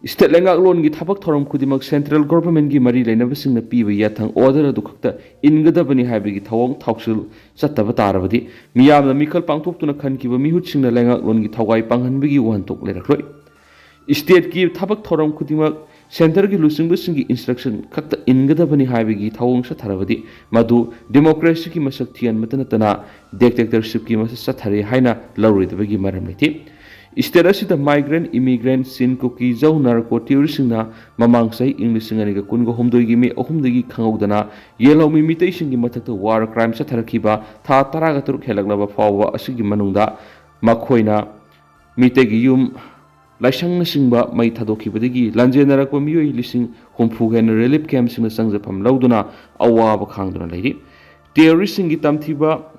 ꯁ꯭ꯇꯦꯠ ꯂꯩꯉꯥꯛꯂꯣꯟꯒꯤ ꯊꯕꯛ ꯊꯧꯔꯝ ꯈꯨꯗꯤꯡꯃꯛ ꯁꯦꯟꯇ꯭ꯔꯦꯜ ꯒꯣꯚꯔꯟꯃꯦꯟꯠꯀꯤ ꯃꯔꯤ ꯂꯩꯅꯕꯁꯤꯡꯅ ꯄꯤꯕ ꯌꯥꯊꯪ, ꯑꯣꯔꯗꯔ ꯑꯗꯨ ꯈꯛꯇ ꯏꯟꯒꯗꯕꯅꯤ ꯍꯥꯏꯕꯒꯤ ꯊꯧꯑꯣꯡ ꯊꯧꯁꯤꯜ ꯆꯠꯇꯕ ꯇꯥꯔꯕꯗꯤ, ꯃꯤꯌꯥꯝꯅ ꯃꯤꯈꯜ ꯄꯥꯡꯊꯣꯛꯇꯨꯅ ꯈꯟꯈꯤꯕ ꯃꯤꯍꯨꯠꯁꯤꯡꯅ ꯂꯩꯉꯥꯛꯂꯣꯟꯒꯤ ꯊꯧꯒꯥꯏ ꯄꯥꯡꯍꯟꯕꯒꯤ ꯋꯥꯍꯟꯊꯣꯛ ꯂꯩꯔꯛꯂꯣꯏ꯫ ꯁ꯭ꯇꯦꯠꯀꯤ ꯊꯕꯛ ꯊꯧꯔꯝ ꯈꯨꯗꯤꯡꯃꯛ ꯁꯦꯟꯇꯔꯒꯤ ꯂꯨꯆꯤꯡꯕꯁꯤꯡꯒꯤ ꯏꯟꯁꯇ꯭ꯔꯛꯁꯟ ꯈꯛꯇ ꯏꯟꯒꯗꯕꯅꯤ ꯍꯥꯏꯕꯒꯤ ꯊꯧꯑꯣꯡ ꯆꯠꯊꯔꯕꯗꯤ, ꯃꯗꯨ ꯗꯦꯃꯣꯀ꯭ꯔꯦꯁꯤꯒꯤ ꯃꯁꯛ ꯊꯤꯍꯟꯕꯇ ꯅꯠꯇꯅ ꯗꯤꯛꯇꯦꯇꯔꯁꯤꯞꯀꯤ ꯃꯁꯛ ꯆꯠꯊꯔꯦ ꯍꯥꯏꯅ ꯂꯧꯔꯣꯏꯗꯕꯒꯤ ꯃꯔꯝ ꯂꯩꯇꯦ꯫ ꯁ꯭ꯇꯦꯠ ꯑꯁꯤꯗ ꯃꯥꯏꯒ꯭ꯔꯦꯟꯠ, ꯏꯃꯤꯒ꯭ꯔꯦꯟꯠ, ꯆꯤꯟ, ꯀꯨꯀꯤ, ꯖꯧ, ꯅꯥꯔꯀꯣ ꯇꯦꯔꯣꯔꯤꯁꯁꯤꯡꯅ ꯃꯃꯥꯡ ꯆꯍꯤ ꯏꯪ ꯂꯤꯁꯤꯡ ꯑꯅꯤꯒ ꯀꯨꯟꯒ ꯍꯨꯝꯗꯣꯏꯒꯤ ꯃꯦ ꯑꯍꯨꯝꯗꯒꯤ ꯈꯪꯍꯧꯗꯅ ꯌꯦꯜꯍꯧꯃꯤ ꯃꯤꯇꯩꯁꯤꯡꯒꯤ ꯃꯊꯛꯇ ꯋꯥꯔ ꯀ꯭ꯔꯥꯏꯝ ꯆꯠꯊꯔꯛꯈꯤꯕ ꯊꯥ ꯇꯔꯥꯒ ꯇꯔꯨꯛ ꯍꯦꯜꯂꯛꯂꯕ ꯐꯥꯎꯕ ꯑꯁꯤꯒꯤ ꯃꯅꯨꯡꯗ ꯃꯈꯣꯏꯅ ꯃꯤꯇꯩꯒꯤ ꯌꯨꯝ, ꯂꯥꯏꯁꯪꯅꯆꯤꯡꯕ ꯃꯩ ꯊꯥꯗꯣꯛꯈꯤꯕꯗꯒꯤ ꯂꯥꯟꯖꯦꯟꯅꯔꯛꯄ ꯃꯤꯑꯣꯏ ꯂꯤꯁꯤꯡ ꯍꯨꯝꯐꯨ ꯍꯦꯟꯅ ꯔꯤꯂꯤꯐ ꯀꯦꯝꯞꯁꯤꯡꯗ ꯆꯪꯖꯐꯝ ꯂꯧꯗꯨꯅ ꯑꯋꯥꯕ ꯈꯥꯡꯗꯨꯅ ꯂꯩꯔꯤ꯫ ꯇꯦꯔꯣꯔꯤꯁꯁꯤꯡꯒꯤ ꯇꯝꯊꯤꯕ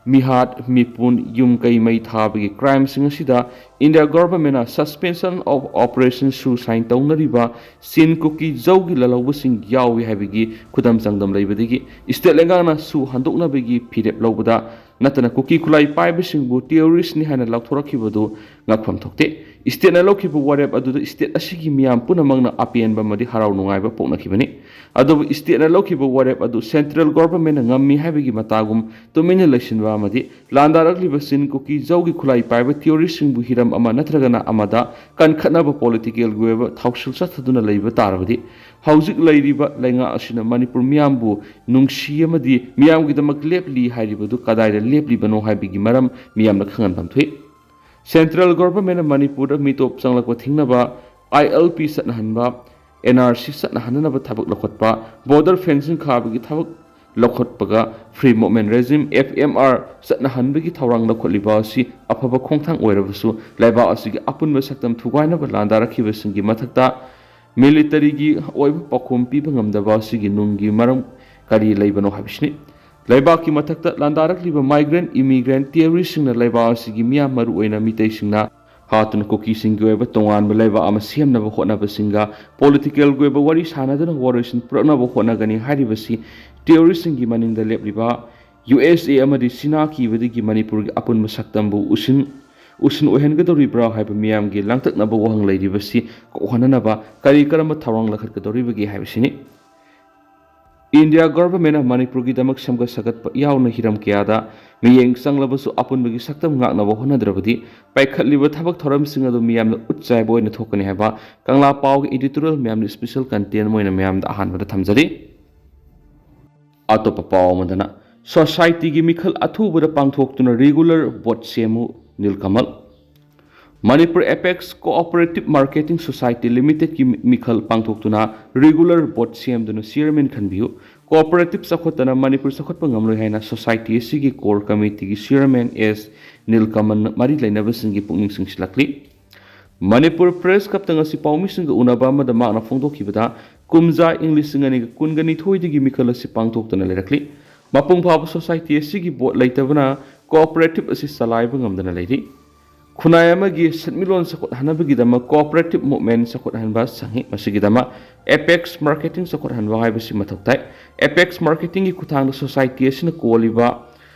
ꯃꯤꯍꯥꯠ, ꯃꯤꯄꯨꯟ, ꯌꯨꯝ ꯀꯩ ꯃꯩ ꯊꯥꯕꯒꯤ ꯀ꯭ꯔꯥꯏꯝꯁꯤꯡ ꯑꯁꯤꯗ ꯏꯟꯗꯤꯌꯥ ꯒꯣꯚꯔꯟꯃꯦꯟꯠꯅ Suspension of Operation ꯁꯨ ꯁꯥꯏꯟ ꯇꯧꯅꯔꯤꯕ ꯆꯤꯟ, ꯀꯨꯀꯤ, ꯖꯧꯒꯤ ꯂꯥꯜꯍꯧꯕꯁꯤꯡ ꯌꯥꯎꯏ ꯍꯥꯏꯕꯒꯤ ꯈꯨꯗꯝ ꯆꯥꯡꯗꯝ ꯂꯩꯕꯗꯒꯤ ꯁ꯭ꯇꯦꯠ ꯂꯩꯉꯥꯛꯅ ꯁꯨ ꯍꯟꯗꯣꯛꯅꯕꯒꯤ ꯐꯤꯔꯦꯞ ꯂꯧꯕꯗ ꯅꯠꯇꯅ ꯀꯨꯀꯤ ꯈꯨꯠꯂꯥꯏ ꯄꯥꯏꯕꯁꯤꯡꯕꯨ ꯇꯦꯔꯣꯔꯤꯁꯅꯤ ꯍꯥꯏꯅ ꯂꯥꯎꯊꯣꯔꯛꯈꯤꯕꯗꯨ ꯉꯛꯐꯝ ꯊꯣꯛꯇꯦ꯫ ꯁ꯭ꯇꯦꯠꯅ ꯂꯧꯈꯤꯕ ꯋꯥꯔꯦꯞ ꯑꯗꯨꯗ ꯁ꯭ꯇꯦꯠ ꯑꯁꯤꯒꯤ ꯃꯤꯌꯥꯝ ꯄꯨꯝꯅꯃꯛꯅ ꯑꯄꯦꯟꯕ ꯑꯃꯗꯤ ꯍꯔꯥꯎ ꯅꯨꯡꯉꯥꯏꯕ ꯄꯣꯛꯅꯈꯤꯕꯅꯤ꯫ ꯑꯗꯨꯕꯨ ꯁ꯭ꯇꯦꯠꯅ ꯂꯧꯈꯤꯕ ꯋꯥꯔꯦꯞ ꯑꯗꯨ ꯁꯦꯟꯇ꯭ꯔꯦꯜ ꯒꯣꯚꯔꯟꯃꯦꯟꯠꯅ ꯉꯝꯃꯤ ꯍꯥꯏꯕꯒꯤ ꯃꯇꯥꯒꯨꯝ ꯇꯨꯃꯤꯟꯅ ꯂꯩꯁꯤꯟꯕ ꯑꯃꯗꯤ ꯂꯥꯟꯗꯥꯔꯛꯂꯤꯕ ꯆꯤꯟ, ꯀꯨꯀꯤ, ꯖꯧꯒꯤ ꯈꯨꯠꯂꯥꯏ ꯄꯥꯏꯕ ꯇꯦꯔꯣꯔꯤꯁꯁꯤꯡꯕꯨ ꯍꯤꯔꯝ ꯑꯃ ꯅꯠꯇ꯭ꯔꯒꯅ ꯑꯃꯗ ꯀꯟꯈꯠꯅꯕ ꯄꯣꯂꯤꯇꯤꯀꯦꯜꯒꯤ ꯑꯣꯏꯕ ꯊꯧꯁꯤꯜ ꯆꯠꯊꯗꯨꯅ ꯂꯩꯕ ꯇꯥꯔꯕꯗꯤ, ꯍꯧꯖꯤꯛ ꯂꯩꯔꯤꯕ ꯂꯩꯉꯥꯛ ꯑꯁꯤꯅ ꯃꯅꯤꯄꯨꯔ ꯃꯤꯌꯥꯝꯕꯨ ꯅꯨꯡꯁꯤ ꯑꯃꯗꯤ ꯃꯤꯌꯥꯝꯒꯤꯗꯃꯛ ꯂꯦꯞꯂꯤ ꯍꯥꯏꯔꯤꯕꯗꯨ ꯀꯗꯥꯏꯗ ꯂꯦꯞꯂꯤꯕꯅꯣ ꯍꯥꯏꯕꯒꯤ ꯃꯔꯝ ꯃꯤꯌꯥꯝꯅ ꯈꯪꯍꯟꯐꯝ ꯊꯣꯛꯏ꯫ ꯁꯦꯟꯇ꯭ꯔꯦꯜ ꯒꯣꯚꯔꯟꯃꯦꯟꯠꯅ ꯃꯅꯤꯄꯨꯔꯗ ꯃꯤꯇꯣꯞ ꯆꯪꯂꯛꯄ ꯊꯤꯡꯅꯕ, ꯑꯥꯏ ꯑꯦꯜ ꯄꯤ ꯆꯠꯅꯍꯟꯕ, ꯑꯦꯟ ꯑꯥꯔ ꯁꯤ ꯆꯠꯅꯍꯟꯅꯅꯕ ꯊꯕꯛ ꯂꯧꯈꯠꯄ, ꯕꯣꯔꯗꯔ ꯐꯦꯟꯁꯤꯡ ꯈꯥꯕꯒꯤ ꯊꯕꯛ ꯂꯧꯈꯠꯄꯒ, free movement regime, F M R, ꯆꯠꯅꯍꯟꯕꯒꯤ ꯊꯧꯔꯥꯡ ꯂꯧꯈꯠꯂꯤꯕ ꯑꯁꯤ ꯑꯐꯕ ꯈꯣꯡꯊꯥꯡ ꯑꯣꯏꯔꯕꯁꯨ, ꯂꯩꯕꯥꯛ ꯑꯁꯤꯒꯤ ꯑꯄꯨꯟꯕ ꯁꯛꯇꯝ ꯊꯨꯒꯥꯏꯅꯕ ꯂꯥꯟꯗꯥꯔꯛꯈꯤꯕꯁꯤꯡꯒꯤ ꯃꯊꯛꯇ ꯃꯤꯂꯤꯇꯔꯤꯒꯤ ꯑꯣꯏꯕ ꯄꯥꯎꯈꯨꯝ ꯄꯤꯕ ꯉꯝꯗꯕ ꯑꯁꯤꯒꯤ ꯅꯨꯡꯒꯤ ꯃꯔꯝ ꯀꯔꯤ ꯂꯩꯕꯅꯣ ꯍꯥꯏꯕꯁꯤꯅꯤ꯫ ꯂꯩꯕꯥꯛꯀꯤ ꯃꯊꯛꯇ ꯂꯥꯟꯗꯥꯔꯛꯂꯤꯕ ꯃꯥꯏꯒ꯭ꯔꯦꯟꯠ, ꯏꯃꯤꯒ꯭ꯔꯦꯟꯠ, ꯇꯦꯔꯣꯔꯤꯁꯁꯤꯡꯅ ꯂꯩꯕꯥꯛ ꯑꯁꯤꯒꯤ ꯃꯤꯌꯥꯝ, ꯃꯔꯨꯑꯣꯏꯅ ꯃꯤꯇꯩꯁꯤꯡꯅ ꯍꯥꯠꯇꯨꯅ ꯀꯨꯀꯤꯁꯤꯡꯒꯤ ꯑꯣꯏꯕ ꯇꯣꯉꯥꯟꯕ ꯂꯩꯕꯥꯛ ꯑꯃ ꯁꯦꯝꯅꯕ ꯍꯣꯠꯅꯕꯁꯤꯡꯒ ꯄꯣꯂꯤꯇꯤꯀꯦꯜꯒꯤ ꯑꯣꯏꯕ ꯋꯥꯔꯤ ꯁꯥꯟꯅꯗꯨꯅ ꯋꯥꯔꯣꯏꯁꯤꯟ ꯄꯨꯔꯛꯅꯕ ꯍꯣꯠꯅꯒꯅꯤ ꯍꯥꯏꯔꯤꯕꯁꯤ ꯇꯦꯔꯣꯔꯤꯁꯁꯤꯡꯒꯤ ꯃꯅꯤꯡꯗ ꯂꯦꯞꯂꯤꯕ ꯌꯨ ꯑꯦꯁ ꯑꯦ ꯑꯃꯗꯤ ꯆꯤꯅꯥ ꯀꯤꯕꯗꯒꯤ ꯃꯅꯤꯄꯨꯔꯒꯤ ꯑꯄꯨꯟꯕ ꯁꯛꯇꯝꯕꯨ ꯎꯁꯤꯟ ꯎꯁꯤꯟ ꯑꯣꯏꯍꯟꯒꯗꯧꯔꯤꯕ꯭ꯔꯥ ꯍꯥꯏꯕ ꯃꯤꯌꯥꯝꯒꯤ ꯂꯥꯡꯇꯛꯅꯕ ꯋꯥꯍꯪ ꯂꯩꯔꯤꯕꯁꯤ ꯀꯣꯛꯍꯟꯅꯅꯕ ꯀꯔꯤ ꯀꯔꯝꯕ ꯊꯧꯔꯥꯡ ꯂꯧꯈꯠꯀꯗꯧꯔꯤꯕꯒꯦ ꯍꯥꯏꯕꯁꯤꯅꯤ꯫ ꯏꯟꯗꯤꯌꯥ ꯒꯚꯔꯟꯃꯦꯟꯠꯅ ꯃꯅꯤꯄꯨꯔꯒꯤꯗꯃꯛ ꯁꯦꯝꯒꯠ ꯁꯥꯒꯠꯄ ꯌꯥꯎꯅ ꯍꯤꯔꯝ ꯀꯌꯥꯗ ꯃꯤꯠꯌꯦꯡ ꯆꯪꯂꯕꯁꯨ ꯑꯄꯨꯟꯕꯒꯤ ꯁꯛꯇꯝ ꯉꯥꯛꯅꯕ ꯍꯣꯠꯅꯗ꯭ꯔꯕꯗꯤ ꯄꯥꯏꯈꯠꯂꯤꯕ ꯊꯕꯛ ꯊꯧꯔꯝꯁꯤꯡ ꯑꯗꯨ ꯃꯤꯌꯥꯝꯅ ꯎꯠ ꯆꯥꯏꯕ ꯑꯣꯏꯅ ꯊꯣꯛꯀꯅꯤ ꯍꯥꯏꯕ ꯀꯪꯂꯥ ꯄꯥꯎꯒꯤ editorial ꯃꯌꯥꯝꯅ special content ꯑꯣꯏꯅ ꯃꯌꯥꯝꯗ ꯑꯍꯥꯟꯕꯗ ꯊꯝꯖꯔꯤ꯫ ꯑꯇꯣꯞꯄ ꯄꯥꯎ ꯑꯃꯗꯅ, ꯁꯣꯁꯥꯏꯇꯤꯒꯤ ꯃꯤꯈꯜ ꯑꯊꯨꯕꯗ ꯄꯥꯡꯊꯣꯛꯇꯨꯅ regular board ꯁꯦꯝꯃꯨ, Nilkamal. Manipur apex cooperative marketing society ꯂꯤꯃꯤꯇꯦꯗꯀꯤ ꯃꯤ-, ꯃꯤꯈꯜ ꯄꯥꯡꯊꯣꯛꯇꯨꯅ regular board ꯁꯦꯝꯗꯨꯅ chairman ꯈꯟꯕꯤꯌꯨ꯫ ꯀꯣꯑꯣꯄꯔꯦꯇꯤꯚ ꯆꯥꯎꯈꯠꯇꯅ ꯃꯅꯤꯄꯨꯔ ꯆꯥꯎꯈꯠꯄ ꯉꯝꯂꯣꯏ ꯍꯥꯏꯅ ꯁꯣꯁꯥꯏꯇꯤ ꯑꯁꯤꯒꯤ core committeeꯒꯤ chairman ꯑꯦꯁ ꯅꯤꯜꯀꯃꯜꯅ ꯃꯔꯤ ꯂꯩꯅꯕꯁꯤꯡꯒꯤ ꯄꯨꯛꯅꯤꯡ ꯆꯤꯡꯁꯤꯜꯂꯛꯂꯤ꯫ ꯃꯅꯤꯄꯨꯔ Press Clubꯇ ꯉꯁꯤ ꯄꯥꯎꯃꯤꯁꯤꯡꯒ ꯎꯅꯕ ꯑꯃꯗ ꯃꯍꯥꯛꯅ ꯐꯣꯡꯗꯣꯛꯈꯤꯕꯗ, ꯀꯨꯝꯖꯥ ꯏꯪ ꯂꯤꯁꯤꯡ ꯑꯅꯤꯒ ꯀꯨꯟꯒ ꯅꯤꯊꯣꯏꯗꯒꯤ ꯃꯤꯈꯜ ꯑꯁꯤ ꯄꯥꯡꯊꯣꯛꯇꯨꯅ ꯂꯩꯔꯛꯂꯤ꯫ ꯃꯄꯨꯡ ꯐꯥꯕ ꯁꯣꯁꯥꯏꯇꯤ ꯑꯁꯤꯒꯤ ꯕꯣꯔꯗ ꯂꯩꯇꯕꯅ ꯀꯣꯑꯣꯄꯔꯦꯇꯤꯚ ꯑꯁꯤ ꯆꯂꯥꯏꯕ ꯉꯝꯗꯅ ꯂꯩꯔꯤ꯫ ꯈꯨꯟꯅꯥꯏ ꯑꯃꯒꯤ ꯁꯦꯟꯃꯤꯠꯂꯣꯟ ꯆꯥꯎꯈꯠꯍꯟꯅꯕꯒꯤꯗꯃꯛ ꯀꯣꯑꯣꯄꯔꯦꯇꯤꯚ ꯃꯨꯚꯃꯦꯟꯠ ꯆꯥꯎꯈꯠꯍꯟꯕ ꯆꯪꯏ꯫ ꯃꯁꯤꯒꯤꯗꯃꯛ ꯑꯦꯄꯦꯛꯁ ꯃꯥꯔꯀꯦꯇꯤꯡ ꯆꯥꯎꯈꯠꯍꯟꯕ ꯍꯥꯏꯕꯁꯤ ꯃꯊꯧ ꯇꯥꯏ꯫ ꯑꯦꯄꯦꯛꯁ ꯃꯥꯔꯀꯦꯇꯤꯡꯒꯤ ꯈꯨꯠꯊꯥꯡꯗ ꯁꯣꯁꯥꯏꯇꯤ ꯑꯁꯤꯅ ꯀꯣꯜꯂꯤꯕ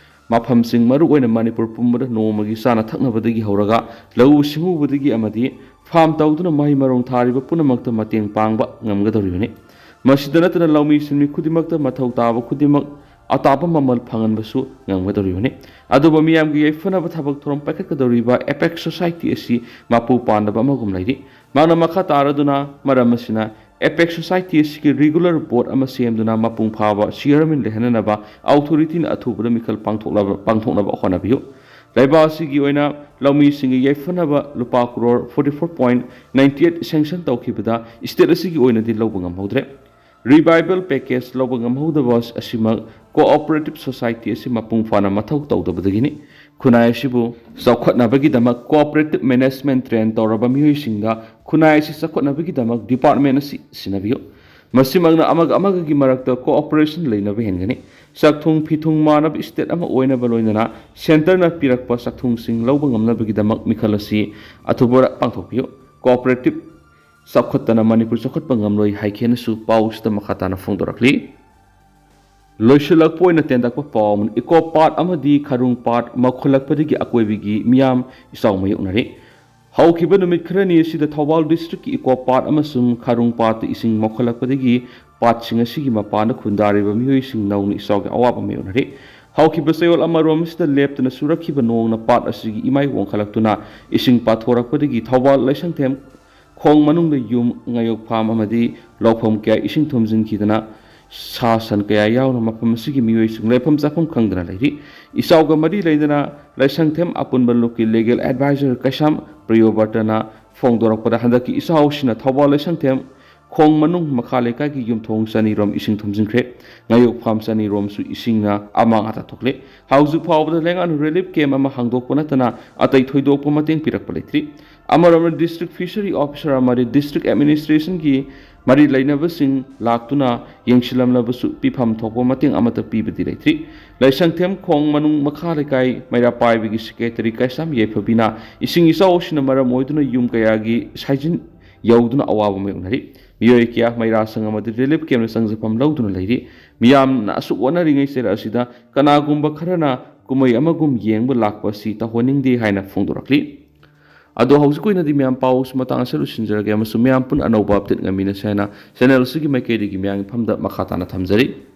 ꯃꯐꯝꯁꯤꯡ, ꯃꯔꯨꯑꯣꯏꯅ ꯃꯅꯤꯄꯨꯔ ꯄꯨꯝꯕꯗ ꯅꯣꯡꯃꯒꯤ ꯆꯥꯅ ꯊꯛꯅꯕꯗꯒꯤ ꯍꯧꯔꯒ ꯂꯧꯎ ꯁꯤꯡꯎꯕꯗꯒꯤ ꯑꯃꯗꯤ ꯐꯥꯔꯝ ꯇꯧꯗꯨꯅ ꯃꯍꯩ ꯃꯔꯣꯡ ꯊꯥꯔꯤꯕ ꯄꯨꯝꯅꯃꯛꯇ ꯃꯇꯦꯡ ꯄꯥꯡꯕ ꯉꯝꯒꯗꯧꯔꯤꯕꯅꯤ꯫ ꯃꯁꯤꯗ ꯅꯠꯇꯅ ꯂꯧꯃꯤ ꯁꯤꯟꯃꯤ ꯈꯨꯗꯤꯡꯃꯛꯇ ꯃꯊꯧ ꯇꯥꯕ ꯈꯨꯗꯤꯡꯃꯛ ꯑꯇꯥꯕ ꯃꯃꯜ ꯐꯪꯍꯟꯕꯁꯨ ꯉꯝꯒꯗꯧꯔꯤꯕꯅꯤ꯫ ꯑꯗꯨꯕꯨ ꯃꯤꯌꯥꯝꯒꯤ ꯌꯥꯏꯐꯅꯕ ꯊꯕꯛ ꯊꯧꯔꯝ ꯄꯥꯏꯈꯠꯀꯗꯧꯔꯤꯕ ꯑꯦꯄꯦꯛꯁ ꯁꯣꯁꯥꯏꯇꯤ ꯑꯁꯤ ꯃꯄꯨ ꯄꯥꯟꯗꯕ ꯑꯃꯒꯨꯝ ꯂꯩꯔꯤ꯫ ꯃꯍꯥꯛꯅ ꯃꯈꯥ ꯇꯥꯔꯗꯨꯅ, ꯃꯔꯝ ꯑꯁꯤꯅ ꯑꯦꯄꯦꯛꯁ ꯁꯣꯁꯥꯏꯇꯤ ꯑꯁꯤꯒꯤ regular board ꯑꯃ ꯁꯦꯝꯗꯨꯅ ꯃꯄꯨꯡ ꯐꯥꯕ chairman ꯂꯩꯍꯟꯅꯅꯕ ꯑꯣꯊꯣꯔꯤꯇꯤꯅ ꯑꯊꯨꯕꯗ ꯃꯤꯈꯜ ꯄꯥꯡꯊꯣꯛꯂꯕ-, ꯄꯥꯡꯊꯣꯛꯅꯕ ꯍꯣꯠꯅꯕꯤꯌꯨ꯫ ꯂꯩꯕꯥꯛ ꯑꯁꯤꯒꯤ ꯑꯣꯏꯅ ꯂꯧꯃꯤꯁꯤꯡꯒꯤ ꯌꯥꯏꯐꯅꯕ ꯂꯨꯄꯥ crore forty four point ninety eight sanction ꯇꯧꯈꯤꯕꯗ state ꯑꯁꯤꯒꯤ ꯑꯣꯏꯅꯗꯤ ꯂꯧꯕ ꯉꯝꯍꯧꯗ꯭ꯔꯦ꯫ Revival package ꯂꯧꯕ ꯉꯝꯍꯧꯗꯕ ꯑꯁꯤꯃꯛ ꯀꯣꯑꯣꯄꯔꯦꯇꯤꯚ ꯁꯣꯁꯥꯏꯇꯤ ꯑꯁꯤ ꯃꯄꯨꯡ ꯐꯥꯅ ꯃꯊꯧ ꯇꯧꯗꯕꯗꯒꯤꯅꯤ꯫ ꯈꯨꯟꯅꯥꯏ ꯑꯁꯤꯕꯨ ꯆꯥꯎꯈꯠꯅꯕꯒꯤꯗꯃꯛ ꯀꯣꯑꯣꯄꯔꯦꯇꯤꯚ ꯃꯦꯅꯦꯖꯃꯦꯟꯠ ꯇ꯭ꯔꯦꯟ ꯇꯧꯔꯕ ꯃꯤꯑꯣꯏꯁꯤꯡꯗ ꯈꯨꯟꯅꯥꯏ ꯑꯁꯤ ꯆꯥꯎꯈꯠꯅꯕꯒꯤꯗꯃꯛ ꯗꯤꯄꯥꯔꯠꯃꯦꯟꯠ ꯑꯁꯤ ꯁꯤꯟꯅꯕꯤꯌꯨ꯫ ꯃꯁꯤꯃꯛꯅ ꯑꯃꯒ ꯑꯃꯒꯒꯤ ꯃꯔꯛꯇ ꯀꯣꯑꯣꯄꯔꯦꯁꯟ ꯂꯩꯅꯕ ꯍꯦꯟꯒꯅꯤ꯫ ꯆꯥꯛꯊꯨꯡ ꯐꯤꯊꯨꯡ ꯃꯥꯟꯅꯕ state ꯑꯃ ꯑꯣꯏꯅꯕ ꯂꯣꯏꯅꯅ centreꯅ ꯄꯤꯔꯛꯄ ꯆꯥꯛꯊꯨꯡꯁꯤꯡ ꯂꯧꯕ ꯉꯝꯅꯕꯒꯤꯗꯃꯛ ꯃꯤꯈꯜ ꯑꯁꯤ ꯑꯊꯨꯕꯗ ꯄꯥꯡꯊꯣꯛꯄꯤꯌꯨ꯫ ꯀꯣꯑꯣꯄꯔꯦꯇꯤꯚ ꯆꯥꯎꯈꯠꯇꯅ ꯃꯅꯤꯄꯨꯔ ꯆꯥꯎꯈꯠꯄ ꯉꯝꯂꯣꯏ ꯍꯥꯏꯈꯦꯅꯁꯨ ꯄꯥꯎꯁꯤꯗ ꯃꯈꯥ ꯇꯥꯅ ꯐꯣꯡꯗꯣꯔꯛꯂꯤ꯫ ꯂꯣꯏꯁꯤꯜꯂꯛꯄ ꯑꯣꯏꯅ ꯇꯦꯟꯇꯛꯄ ꯄꯥꯎ ꯑꯃꯅ, ꯏꯀꯣ ꯄꯥꯠ ꯑꯃꯗꯤ ꯈꯥꯔꯨꯡ ꯄꯥꯠ ꯃꯧꯈꯠꯂꯛꯄꯗꯒꯤ ꯑꯀꯣꯏꯕꯒꯤ ꯃꯤꯌꯥꯝ ꯏꯆꯥꯎ ꯃꯥꯌꯣꯛꯅꯔꯦ꯫ ꯍꯧꯈꯤꯕ ꯅꯨꯃꯤꯠ ꯈꯔꯅꯤ ꯑꯁꯤꯗ ꯊꯧꯕꯥꯜ ꯗꯤꯁꯇ꯭ꯔꯤꯛꯀꯤ ꯏꯀꯣ ꯄꯥꯠ ꯑꯃꯁꯨꯡ ꯈꯥꯔꯨꯡ ꯄꯥꯠꯇ ꯏꯁꯤꯡ ꯃꯧꯈꯠꯂꯛꯄꯗꯒꯤ ꯄꯥꯠꯁꯤꯡ ꯑꯁꯤꯒꯤ ꯃꯄꯥꯟꯗ ꯈꯨꯟꯗꯥꯔꯤꯕ ꯃꯤꯑꯣꯏꯁꯤꯡ ꯅꯧꯅ ꯏꯆꯥꯎꯒꯤ ꯑꯋꯥꯕ ꯃꯥꯌꯣꯛꯅꯔꯦ꯫ ꯍꯧꯈꯤꯕ ꯆꯌꯣꯜ ꯑꯃꯔꯣꯝ ꯑꯁꯤꯗ ꯂꯦꯞꯇꯅ ꯆꯨꯔꯛꯈꯤꯕ ꯅꯣꯡꯅ ꯄꯥꯠ ꯑꯁꯤꯒꯤ ꯏꯃꯥꯏ ꯋꯥꯡꯈꯠꯂꯛꯇꯨꯅ ꯏꯁꯤꯡ ꯄꯥꯊꯣꯔꯛꯄꯗꯒꯤ ꯊꯧꯕꯥꯜ ꯂꯩꯁꯪꯊꯦꯝ ꯈꯣꯡ ꯃꯅꯨꯡꯗ ꯌꯨꯝ, ꯉꯥꯌꯣꯛ ꯐꯥꯝ ꯑꯃꯗꯤ ꯂꯧꯐꯝ ꯀꯌꯥ ꯏꯁꯤꯡ ꯊꯨꯝꯖꯤꯟꯈꯤꯗꯅ ꯁꯥ ꯁꯟ ꯀꯌꯥ ꯌꯥꯎꯅ ꯃꯐꯝ ꯑꯁꯤꯒꯤ ꯃꯤꯑꯣꯏꯁꯤꯡ ꯂꯩꯐꯝ ꯆꯥꯐꯝ ꯈꯪꯗꯅ ꯂꯩꯔꯤ꯫ ꯏꯆꯥꯎꯒ ꯃꯔꯤ ꯂꯩꯅꯅ ꯂꯩꯁꯪꯊꯦꯝ ꯑꯄꯨꯟꯕ ꯂꯨꯞꯀꯤ ꯂꯤꯒꯦꯜ ꯑꯦꯗꯚꯥꯏꯖꯔ ꯀꯩꯁꯥꯝ ꯄ꯭ꯔꯤꯌꯣꯕꯔꯇꯅ ꯐꯣꯡꯗꯣꯔꯛꯄꯗ, ꯍꯟꯗꯛꯀꯤ ꯏꯆꯥꯎꯁꯤꯅ ꯊꯧꯕꯥꯜ ꯂꯩꯁꯪꯊꯦꯝ ꯈꯣꯡ ꯃꯅꯨꯡ ꯃꯈꯥ ꯂꯩꯀꯥꯏꯒꯤ ꯌꯨꯝꯊꯣꯡ ꯆꯅꯤꯔꯣꯝ ꯏꯁꯤꯡ ꯊꯨꯝꯖꯤꯟꯈ꯭ꯔꯦ꯫ ꯉꯥꯌꯣꯛ ꯐꯥꯝ ꯆꯅꯤꯔꯣꯝꯁꯨ ꯏꯁꯤꯡꯅ ꯑꯃꯥꯡ ꯑꯇꯥ ꯊꯣꯛꯂꯦ꯫ ꯍꯧꯖꯤꯛ ꯐꯥꯎꯕꯗ ꯂꯩꯉꯥꯛꯅ ꯔꯤꯂꯤꯐ ꯀꯦꯝꯞ ꯑꯃ ꯍꯥꯡꯗꯣꯛꯄ ꯅꯠꯇꯅ ꯑꯇꯩ ꯊꯣꯏꯗꯣꯛꯄ ꯃꯇꯦꯡ ꯄꯤꯔꯛꯄ ꯂꯩꯇ꯭ꯔꯤ꯫ ꯑꯃꯔꯣꯝꯗ ꯗꯤꯁꯇ꯭ꯔꯤꯛ ꯐꯤꯁꯔꯤ ꯑꯣꯐꯤꯁꯔ ꯑꯃꯗꯤ ꯗꯤꯁꯇ꯭ꯔꯤꯛ ꯑꯦꯗꯃꯤꯅꯤꯁꯇ꯭ꯔꯦꯁꯟꯒꯤ ꯃꯔꯤ ꯂꯩꯅꯕꯁꯤꯡ ꯂꯥꯛꯇꯨꯅ ꯌꯦꯡꯁꯤꯜꯂꯝꯂꯕꯁꯨ ꯄꯤꯐꯝ ꯊꯣꯛꯄ ꯃꯇꯦꯡ ꯑꯃꯠꯇ ꯄꯤꯕꯗꯤ ꯂꯩꯇ꯭ꯔꯤ꯫ ꯂꯩꯁꯪꯊꯦꯝ ꯈꯣꯡ ꯃꯅꯨꯡ ꯃꯈꯥ ꯂꯩꯀꯥꯏ ꯃꯩꯔꯥ ꯄꯥꯏꯕꯒꯤ ꯁꯦꯀ꯭ꯔꯦꯇꯔꯤ ꯀꯩꯁꯥꯝ ꯌꯥꯏꯐꯕꯤꯅ ꯏꯁꯤꯡ ꯏꯆꯥꯎ ꯑꯁꯤꯅ ꯃꯔꯝ ꯑꯣꯏꯗꯨꯅ ꯌꯨꯝ ꯀꯌꯥꯒꯤ ꯁꯥꯏꯖꯤꯟ ꯌꯧꯗꯨꯅ ꯑꯋꯥꯕ ꯃꯥꯌꯣꯛꯅꯔꯤ꯫ ꯃꯤꯑꯣꯏ ꯀꯌꯥ ꯃꯩꯔꯥꯁꯪ ꯑꯃꯗꯤ ꯔꯤꯂꯤꯐ ꯀꯦꯝꯞꯅ ꯆꯪꯖꯐꯝ ꯂꯧꯗꯨꯅ ꯂꯩꯔꯤ꯫ ꯃꯤꯌꯥꯝꯅ ꯑꯁꯨꯛ ꯋꯥꯅꯔꯤꯉꯩ ꯆꯩꯔꯛ ꯑꯁꯤꯗ ꯀꯅꯥꯒꯨꯝꯕ ꯈꯔꯅ ꯀꯨꯝꯍꯩ ꯑꯃꯒꯨꯝ ꯌꯦꯡꯕ ꯂꯥꯛꯄ ꯑꯁꯤ ꯇꯧꯍꯟꯅꯤꯡꯗꯦ ꯍꯥꯏꯅ ꯐꯣꯡꯗꯣꯔꯛꯂꯤ꯫ ꯑꯗꯣ ꯍꯧꯖꯤꯛ ꯑꯣꯏꯅꯗꯤ ꯃꯌꯥꯝ ꯄꯥꯎꯁꯤ ꯃꯇꯥꯡ ꯑꯁꯤꯗ ꯂꯣꯏꯁꯤꯟꯖꯔꯒꯦ ꯑꯃꯁꯨꯡ ꯃꯌꯥꯝ ꯄꯨꯟꯅ ꯑꯅꯧꯕ ꯑꯞꯗꯦꯠ ꯉꯥꯏꯃꯤꯟꯅꯁꯤ ꯍꯥꯏꯅ ꯆꯦꯅꯦꯜ ꯑꯁꯤꯒꯤ ꯃꯥꯏꯀꯩꯗꯒꯤ ꯃꯌꯥꯝꯒꯤ ꯐꯝꯗ ꯃꯈꯥ ꯇꯥꯅ ꯊꯝꯖꯔꯤ꯫